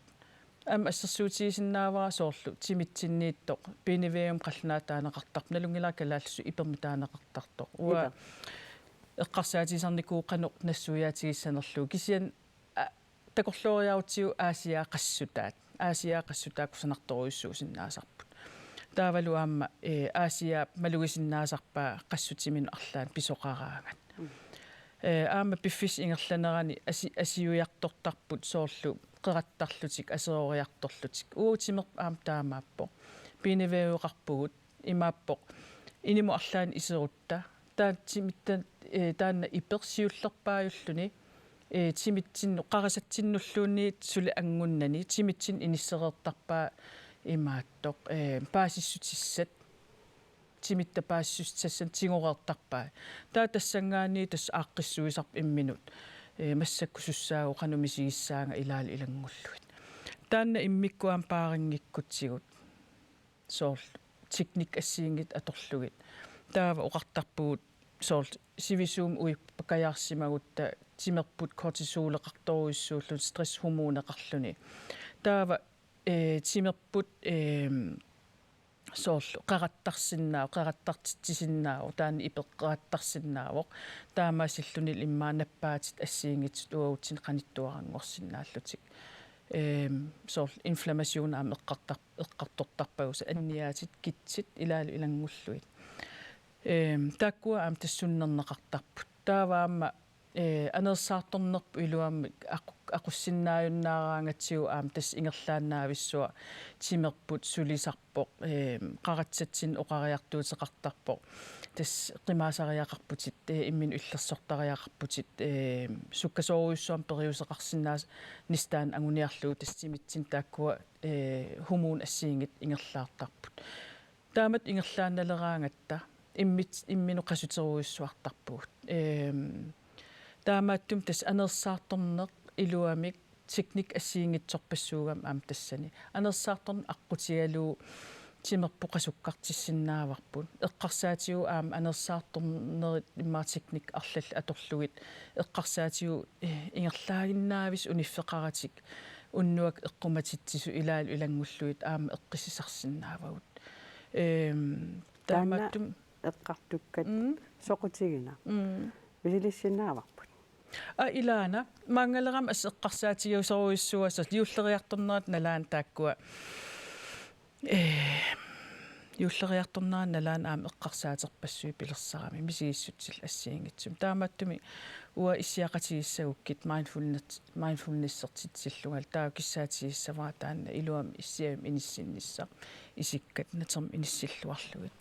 Aamma assersuutigisinnaavara soorlu timitsinniittoq pinevævimik qallunaatut taaneqartarpoq, nalunngilara kalaallisut ipermik taaneqartartoq. Uanga, iper, eqqarsaatigisarnikuuvoq qanoq nassuiaatigissanerlugu. Kisianni, a, takorlooriarutsigu Aasiaat qassutaat. Aasiaat qassutaat kusanartorujussuusinnaasarput. Taavalu aamma, ee, Aasiaat malugisinnaasarpaa qassutiminut arlaannut pisoqaraangat. Mm. Ee, aamma piffissap ingerlanerani asi-, asiujartortarput soorlu qerattarlutik, aseroriartorlutik. Uagut timerput aamma taamaappoq. Pinevæveqarpugut, imaappoq inimut arlaannut iserutta. Taava timitta, ee, taanna ipeq siullerpaajulluni, ee, timitsinnut, qarasatsinnulluunniit suli anngunnani, timitsinnut inissereertarpaa imaattoq, ee, paasissutissat, timitta paasissutissat tigoreertarpai. Taava tassanngaanniit tassa aaqqissuisarpoq imminut, ee, massakkusussaagut qanoq misigissaanga ilaallu ilanngullugit. Taanna immikkut aamma paarinngikkutsigit. Soorlu teknik assigiinngitsut atorlugit. Taava oqartarpugut soorlu sivisuumik uippakajaarsimagutta timerput kortisoleqartorujussuulluni, stresshormoneqarluni. Taava, ee, timerput, eem, soorlu qerattarsinnaavoq, qerattartitsisinnaavoq, taanna ipeq qerattarsinnaavoq. Taamaasillunilu immaqa nappaatit assigiinngitsut uagutsinnut qanittuaranngorsinnaallutik. Eem, soorlu inflammation aamma eqqartar-, eqqartortarpagut, anniaatit, gigtit ilaallu ilanngullugit. Eem, taakkua aamma tassa sunnerneqartarput. Taava aamma, ee, anersaartornerput iluamik aqu-, aqussinnaajunnaaraangatsigu aamma tassa ingerlaannaavissuaq timerput sulisarpoq, eem, qaratsatsinnut oqariartuuteqartarpoq. Tassa qimaasariaqarputit, ee, imminut illersortariaqarputit, ee, sukkasoorujussuarmik periuseqarsinnaanissaa taanna anguniarlugu tassa timitsinni taakkua, ee, hormonit assigiinngitsut ingerlaartarput. Taamatut ingerlaannaleraangatta immit-, imminut qasuterujussuartarpugut. Eem, taamaattumik tassa anersaartorneq iluamik teknik assigiinngitsorpassuugami aamma tassani. Anersaartorneq aqqutigalugu timerput qasukkartissinnaavarput. Eqqarsaatigut aamma anersaartornerit immaqa teknik arlallit atorlugit. Eqqarsaatigut, eh, ingerlaaginnaavissi uniffeqaratik unnuaq eqqumatitsisut ilaallu ilanngullugit aamma eqqissisarsinnaavagut. Ehm, taanna taamaattumik eqqartukkat, mm, soqutigina. Mm. Misilissinnaavarput. Aa, ilaana. Maanngalerama assut eqqarsaatigisorujussuuara juulleriartornerata nalaani taakkua. Ee, juulleriartornerata nalaani aamma eqqarsaaterpassuit pilersaaramik misigissutsillu assigiinngitsumik. Taamaattumik uanga issiaqatigissagukkit mindfulness, mindfulnessertitsillungalu taava kissaatigissavarput taanna iluamik issiavimmi inissinnissaq isikkat natermi inissilluarlugit.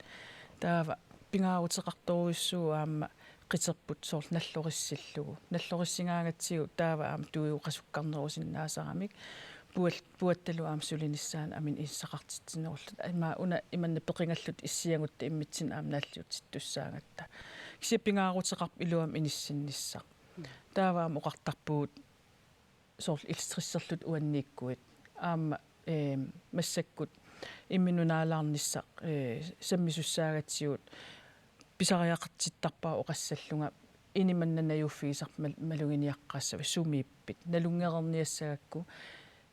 Taava pingaaruteqartorujussuuvoq aamma qiterput soorlu nallorissillugu. Nallorissigaangatsigu taava aamma tuiuqasukkarnerusinnaasaramik pual-, puattalu aamma sulinissaanut amini inisseqartitsinerulluta. Ima una imanna peqingalluta issiagutta immitsinnut aamma naalliutsittussaagatta. Kisianni pingaaruteqarpoq iluamik inissinnissaq. Taava aamma oqartarpugut soorlu illustrerserluta uanniikkuit. Aamma, ee, massakkut imminut naalaarnissaq, ee, sammisussaagatsigit pisariaqartittarpara oqassallunga inimanna najuuffigisarput mal-, maluginiaqqaassava sumiippit. Nalunngereerniassagakku,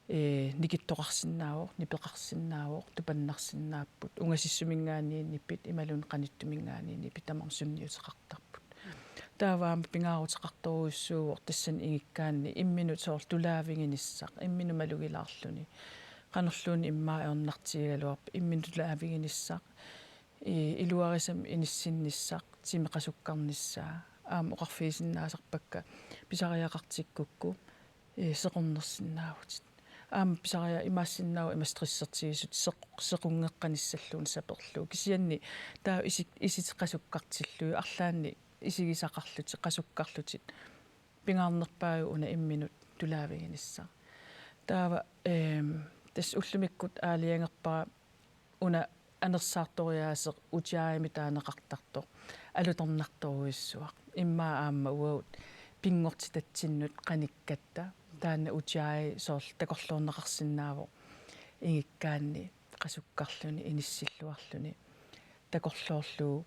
ee, nikittoqarsinnaavoq, nipeqarsinnaavoq, tupannarsinnaapput, ungasissuminngaanniit nipit, imaluunniit qanittuminngaanniit nipit tamarmik sunniuteqartarput. Taava aamma pingaaruteqartorujussuuvoq tassani ingikkaanni imminut soorlu tulaaviginissaq, imminut malugilaarluni. Qanorluunniit immaqa ajornartigigaluarpat imminut tulaaviginissaq, i-, iluarisamik inissinnissaq, timi qasukkarnissaa, aamma oqarfigisinnaasarpakka pisariaqartikkukku, ee, seqornersinnaavutit. Aamma pisariaq imaassinnaavoq ima stressertigisut seq-, sequnngeqqanissalluunniit saperlugu. Kisianni taava isi-, isitit qasukkartillugit arlaannik isigisaqarlutit, qasukkarlutit. Pingaarnerpaajuvoq una imminut tulaaviginissaq. Taava, ehm, tassa ullumikkut aalajangerpara una anersaartoriaaseq ujjayi-mik taaneqartartoq alutornartorujussuaq. Immaqa aamma uagut pinngortitatsinnut qanikkatta. Taanna ujjayi soorlu takorloorneqarsinnaavoq ingikkaanni qasukkarluni inissilluarluni. Takorloorlugu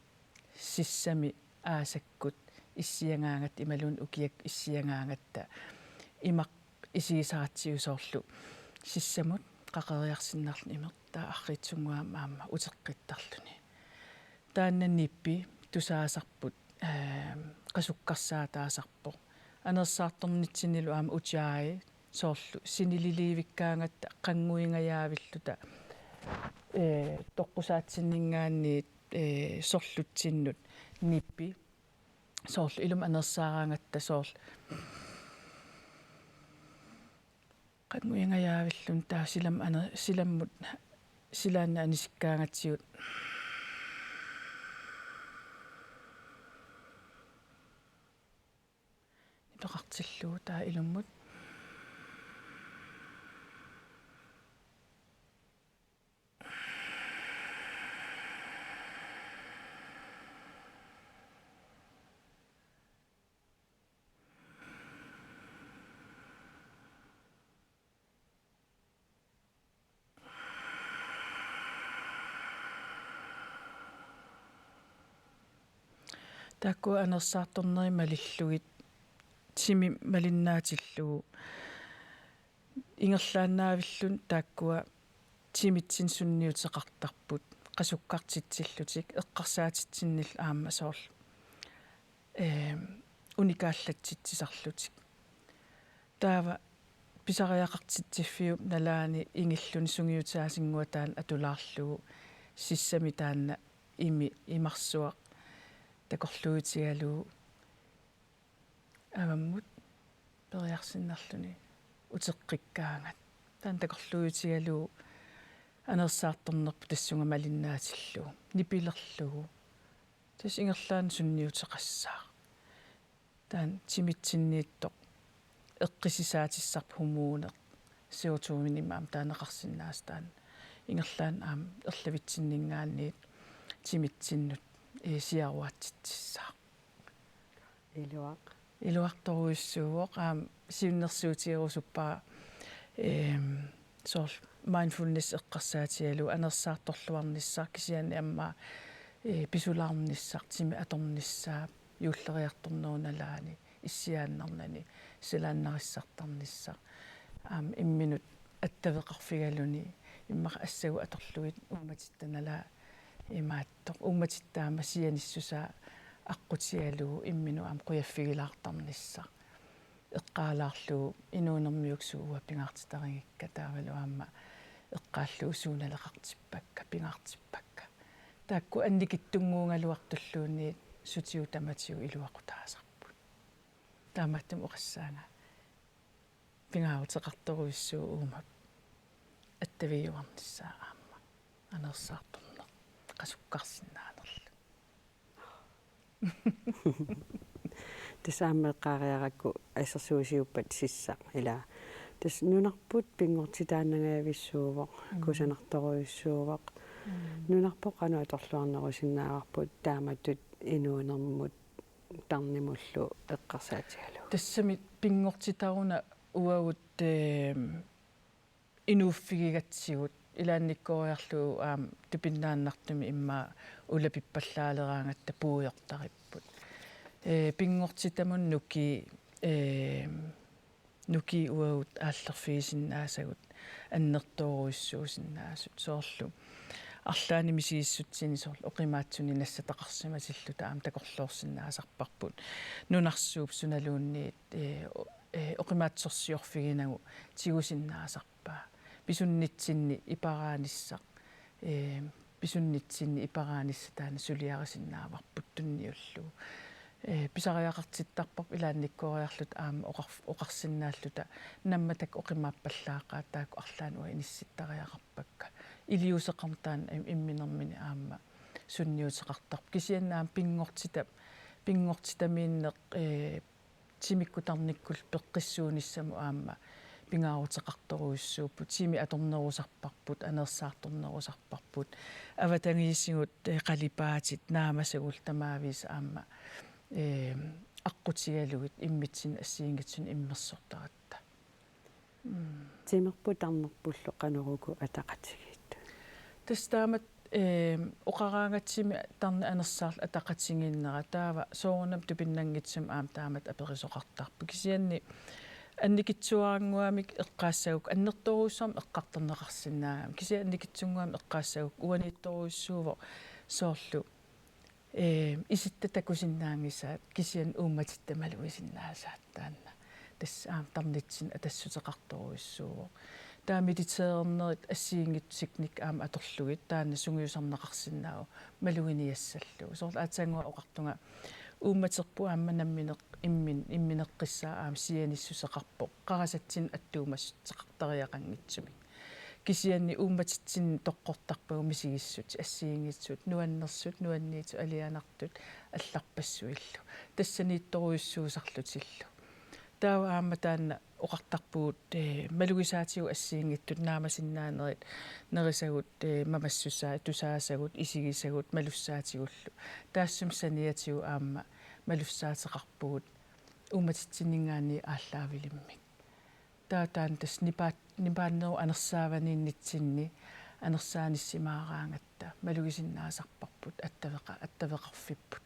sissami aasakkut issiagaangatta imaluunniit ukiakkut issiagaangatta imaq isigisaratsigu soorlu sissamut qaqeriarsinnarluni imertaa arriitsunnguamik aamma uteqqittarluni. Taanna nipi tusaasarput, ehm, qasukkarsaataasarpoq. Anersaartornitsinnilu aamma ujjayi soorlu sinililiivikkaangatta qannguingajaavilluta, ee, toqqusaatsinninngaanniit, ee, sorlutsinnut nipi. Soorlu ilumut anersaaraangatta soorlu qannguingajaavilluni taava silammut ane-, silammut silaannut anisikkaangatsigu nipeqartillugu taava ilumut. Taakku anersaartornerit malillugit timi malinnaatillugu ingerlaannaavilluni taakkua timitsinnut sunniuteqartarput qasukkartitsillutik eqqarsaatitsinnillu aamma soorlu, ehm, unikaallatsitsisarlutik. Taava pisariaqartitsiffiup nalaani ingilluni sungiuteqarsinnguaq taanna atulaarlugu sissami taanna imi imarsuaq takorluutigalugu avammut periarsinnarluni uteqqikkaangat. Taanna takorluutigalugu anersaartornerput tassunga malinnaatillugu, nipilerlugu. Tassa ingerlaannaq sunniuteqassaaq. Taanna timitsinniittoq eqqissisaatissarput hormoneq serotoninimik aamma taaneqarsinnaasut taanna ingerlaannaq aamma erlavitsinninngaanniit timitsinnut, ee, siaruatsitsissaaq. Iluaq. Iluartorujussuuvoq aamma siunnersuutigerusuppara, ehm, soorlu mindfulness eqqarsaatigalugu anersaartorluarnissaq kisianni aamma, eh, pisulaarnissaq, timi atornissaa, juulleriartornerup nalaani, issiaannarnani, silaannarissartarnissaq. Aamma imminut attaveqarfigaluni, immaqa assagut atorlugit uummatitta nalaat imaattoq. Uummatitta aamma sianissusaa aqqutigalugu imminut aamma qujaffigilaartarnissaq. eqqaalaarlugu inuunermiukkut suut pingaartitarigikka taavalu aamma eqqaallugu suut naleqartippakka, pingaartippakka. Taakku annikitsunnguugaluartulluunniit sutigut tamatigut iluaqutaasarput. Taamaattumik oqassaanga pingaaruteqartorujussuuvoq uuma attavigiuarnissaa aamma anersaartorneq qasukkarsinnaanerlu. Tassa aamma eqqaariarakku assersuusiuppat sissaq ilaa. Tassa nunarput pinngortitaannangajavissuuvoq, mm, kusanartorujussuuvoq. Mm. Nunarput qanoq atorluarnerusinnaavarput taamatut inuunermut tarnimullu eqqarsaatigalugu. Tassami pinngortitaruna uagut, ehm, inuuffigigatsigut ilaannikkooriarlugu aamma tupinnaannartumik immaqa ulapippallaaleraangatta puigortaripput. Ee, pinngortitamut nukii, ee, nukii uagut aallerfigisinnaasagut annertoorujussuusinnaasut soorlu arlaannik misigissutsinni soorlu oqimaatsunik nassataqarsimatilluta aamma takorloorsinnaasarparput. Nunarsuup sunaluunniit, ee, o-, ee, oqimaatsorsiorfiginagu tigusinnaasarpaa. Pisunnitsinni iparaanissaq, ee, pisunnitsinni iparaanissaq taanna suliarisinnaavarput tunniullugu. Ee, pisariaqartittarparput ilaannikkooriarluta aamma oqar-, oqarsinnaalluta nammatakka oqimaappallaaqaat taakku arlaannik uanga inissittariaqarpakka. Iliuuseqarneq taanna im-, imminermini aamma sunniuteqartarpoq. Kisianni aamma pinngortita-, pinngortitamiinneq, ee, timikkut tarnikkullu peqqissuunissamut aamma pingaaruteqartorujussuupput, timi atornerusarparput, anersaartornerusarparput, avatangiisigut, ee, qalipaatit, naamasagullu tamaavisa aamma, ee, aqqutigalugit immitsinnut assigiinngitsunik immersortaratta. Mm. Timerput tarnerpullu qanoq uku ataqatigiittut? Tassa taamatut, ee, oqaraangatsigu tarneq anersaarlugu ataqatigiinnera taava soorunami tupinnanngitsumik aamma taamatut aperisoqartarpoq. Kisianni annikitsuarannguamik eqqaassagukku annertoorujussuarmik eqqartorneqarsinnaagami. Kisianni annikitsunnguamik eqqaassagukku uaniittorujussuuvoq soorlu ee, isitta takusinnaanngisaat, kisianni uummatitta malugisinnaasaat taanna. Tassa aamma tarnitsinni atassuteqartorujussuuvoq. Taava militærinerit assigiinngitsut teknikkit aamma atorlugit taanna sungiusarneqarsinnaavoq maluginiassallugu. Soorlu aatsaannguaq oqartunga uummaterput aamma nammineq immin-, immineqqissaaq aamma sianissuseqarpoq. Qarasatsinnut attuumassuteqartariaqanngitsumik. Kisianni uummatitsinni toqqortarpagut misigissutit, assigiinngitsut, nuannersut, nuanniitsut, alianartut, allarpassuillu. Tassaniittorujussuusarlutillu. Taava aamma taanna oqartarpugut, ee, malugisaatigut assigiinngitsut naamasinnaanerit, nerisagut, ee, mamassusaat, tusaasagut, isigisagut, malussaatigullu. Taassuma saniatigut aamma malussaateqarpugut uummatitsinninngaanniit aallaavilimmik. Taava taanna tassa nipaat-, nipaannerup anersaavaniinnitsinni anersaanissimaaraangatta malugisinnaasarparput attaveqa-, attaveqarfipput.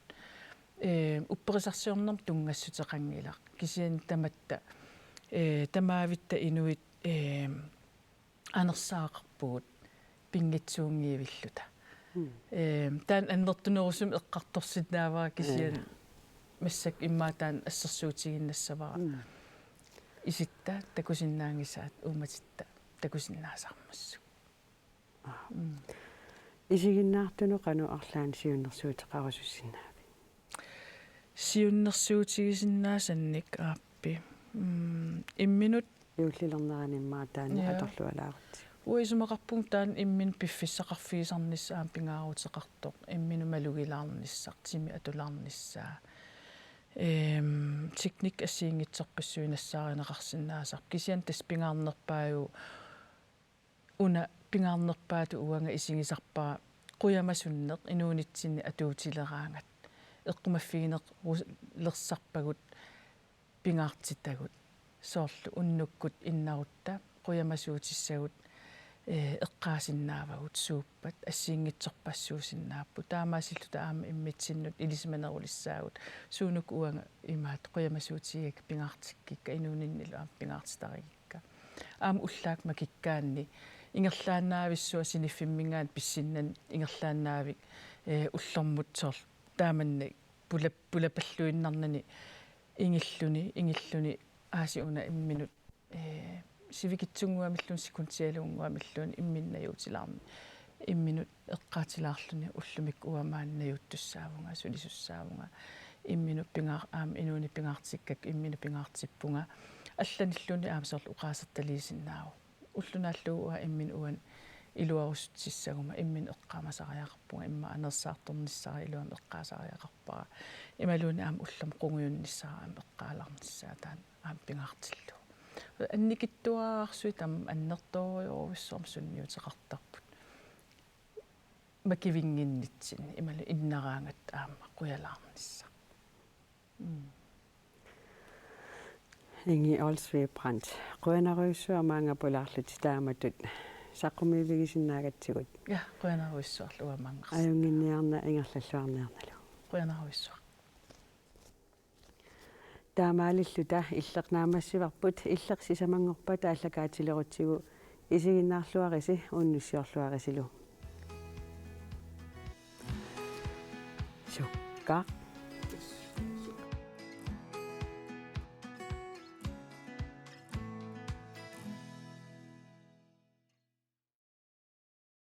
Ee, upperisarsiornermut tunngassuteqanngilaq. Kisianni tamatta, ee, tamaavitta inuit, ee, anersaaqarpugut pinngitsuunngivilluta. Mm. Ee, taanna annertunerusumik eqqartorsinnaavara kisianni, ee, massakkut immaqa taanna assersuutiginnassavara. Mm. Isitta takusinnaanngisaat uummatitta takusinnaasarmassuk. Aa. Mm. Isiginnaartunut qanoq arlaannik siunnersuuteqarusussinnaavit? Siunnersuutigisinnaasannik aappi. Mm, imminut juullilernerani immaqa taanna, ja, atorlualaarutsigu. Uanga isumaqarpunga taanna imminut piffissaqarfigisarnissaq aamma pingaaruteqartoq, imminut malugilaarnissaq, timi atulaarnissaa. Ehm, teknik assigiinngitsorpassuit nassaarineqarsinnaasarput. Kisianni tassa pingaarnerpaajuvoq, una pingaarnerpaatut uanga isigisarpara qujamasunneq inuunitsinni atuutileraangat. Eqqumaffiginerulersarpagut pingaartitagut. Soorlu unnukkut innarutta qujamasuutissagut, ee, eqqaasinnaavagut suuppat assigiinngitsorpassuusinnaapput. Taamaasilluta aamma immitsinnut ilisimanerulissaagut. Suunuku uanga imaattoq qujamasuutigigakka pingaartikkikka inuuninnilu aamma pingaartitarigikka. Aamma ullaaq makikkaanni ingerlaannaavissuaq siniffimminngaanniit pissinnani ingerlaannaavik, ee, ullormut soorlu taamannak pulap-, pulapalluinnarnani ingilluni, ingilluni Aasiit una imminut, ee, sivikitsunnguamilluunniit sekundialunnguamilluunniit imminut najuutilaarn-, imminut eqqaatilaarluni ullumikkut uanga maani najuuttussaavunga, sulisussaavunga. Imminut pingaar-, aamma inuuneq pingaartikkakku imminut pingaartippunga. Allanilluunniit aamma soorlu oqaasertaliisinnaavoq. Ulloq naallugu uanga imminut uani iluarusutsissaguma imminut eqqaamasariaqarpunga, immaqa anersaartornissara iluamik eqqaasariaqarpara. Imaluunniit aamma ullumi qungujunnissara aamma eqqaalaarnissaa taanna aamma pingaartillugu. Annikitsuararsuit taama annertoorujussuarmik sunniuteqartarput. Makivinnginnitsinni imaluunniit innaraangatta aamma qujalaarnissaq. Mm. Ingi Olsvig Brandt, qujanarujussuaq maanga pulaarlutit taamatut saqqummiivigisinnaagatsigut. Ja, qujanarujussuarlu uanga maanngarsi. Ajunnginniarna ingerlalluarniarnalu. Qujanarujussuaq. Taamaalilluta illeq naammassivarput, illeq sisamanngorpat aallakaatilerutsigu isiginnaarluarisi unnussiorluarisilu. Sukkaq.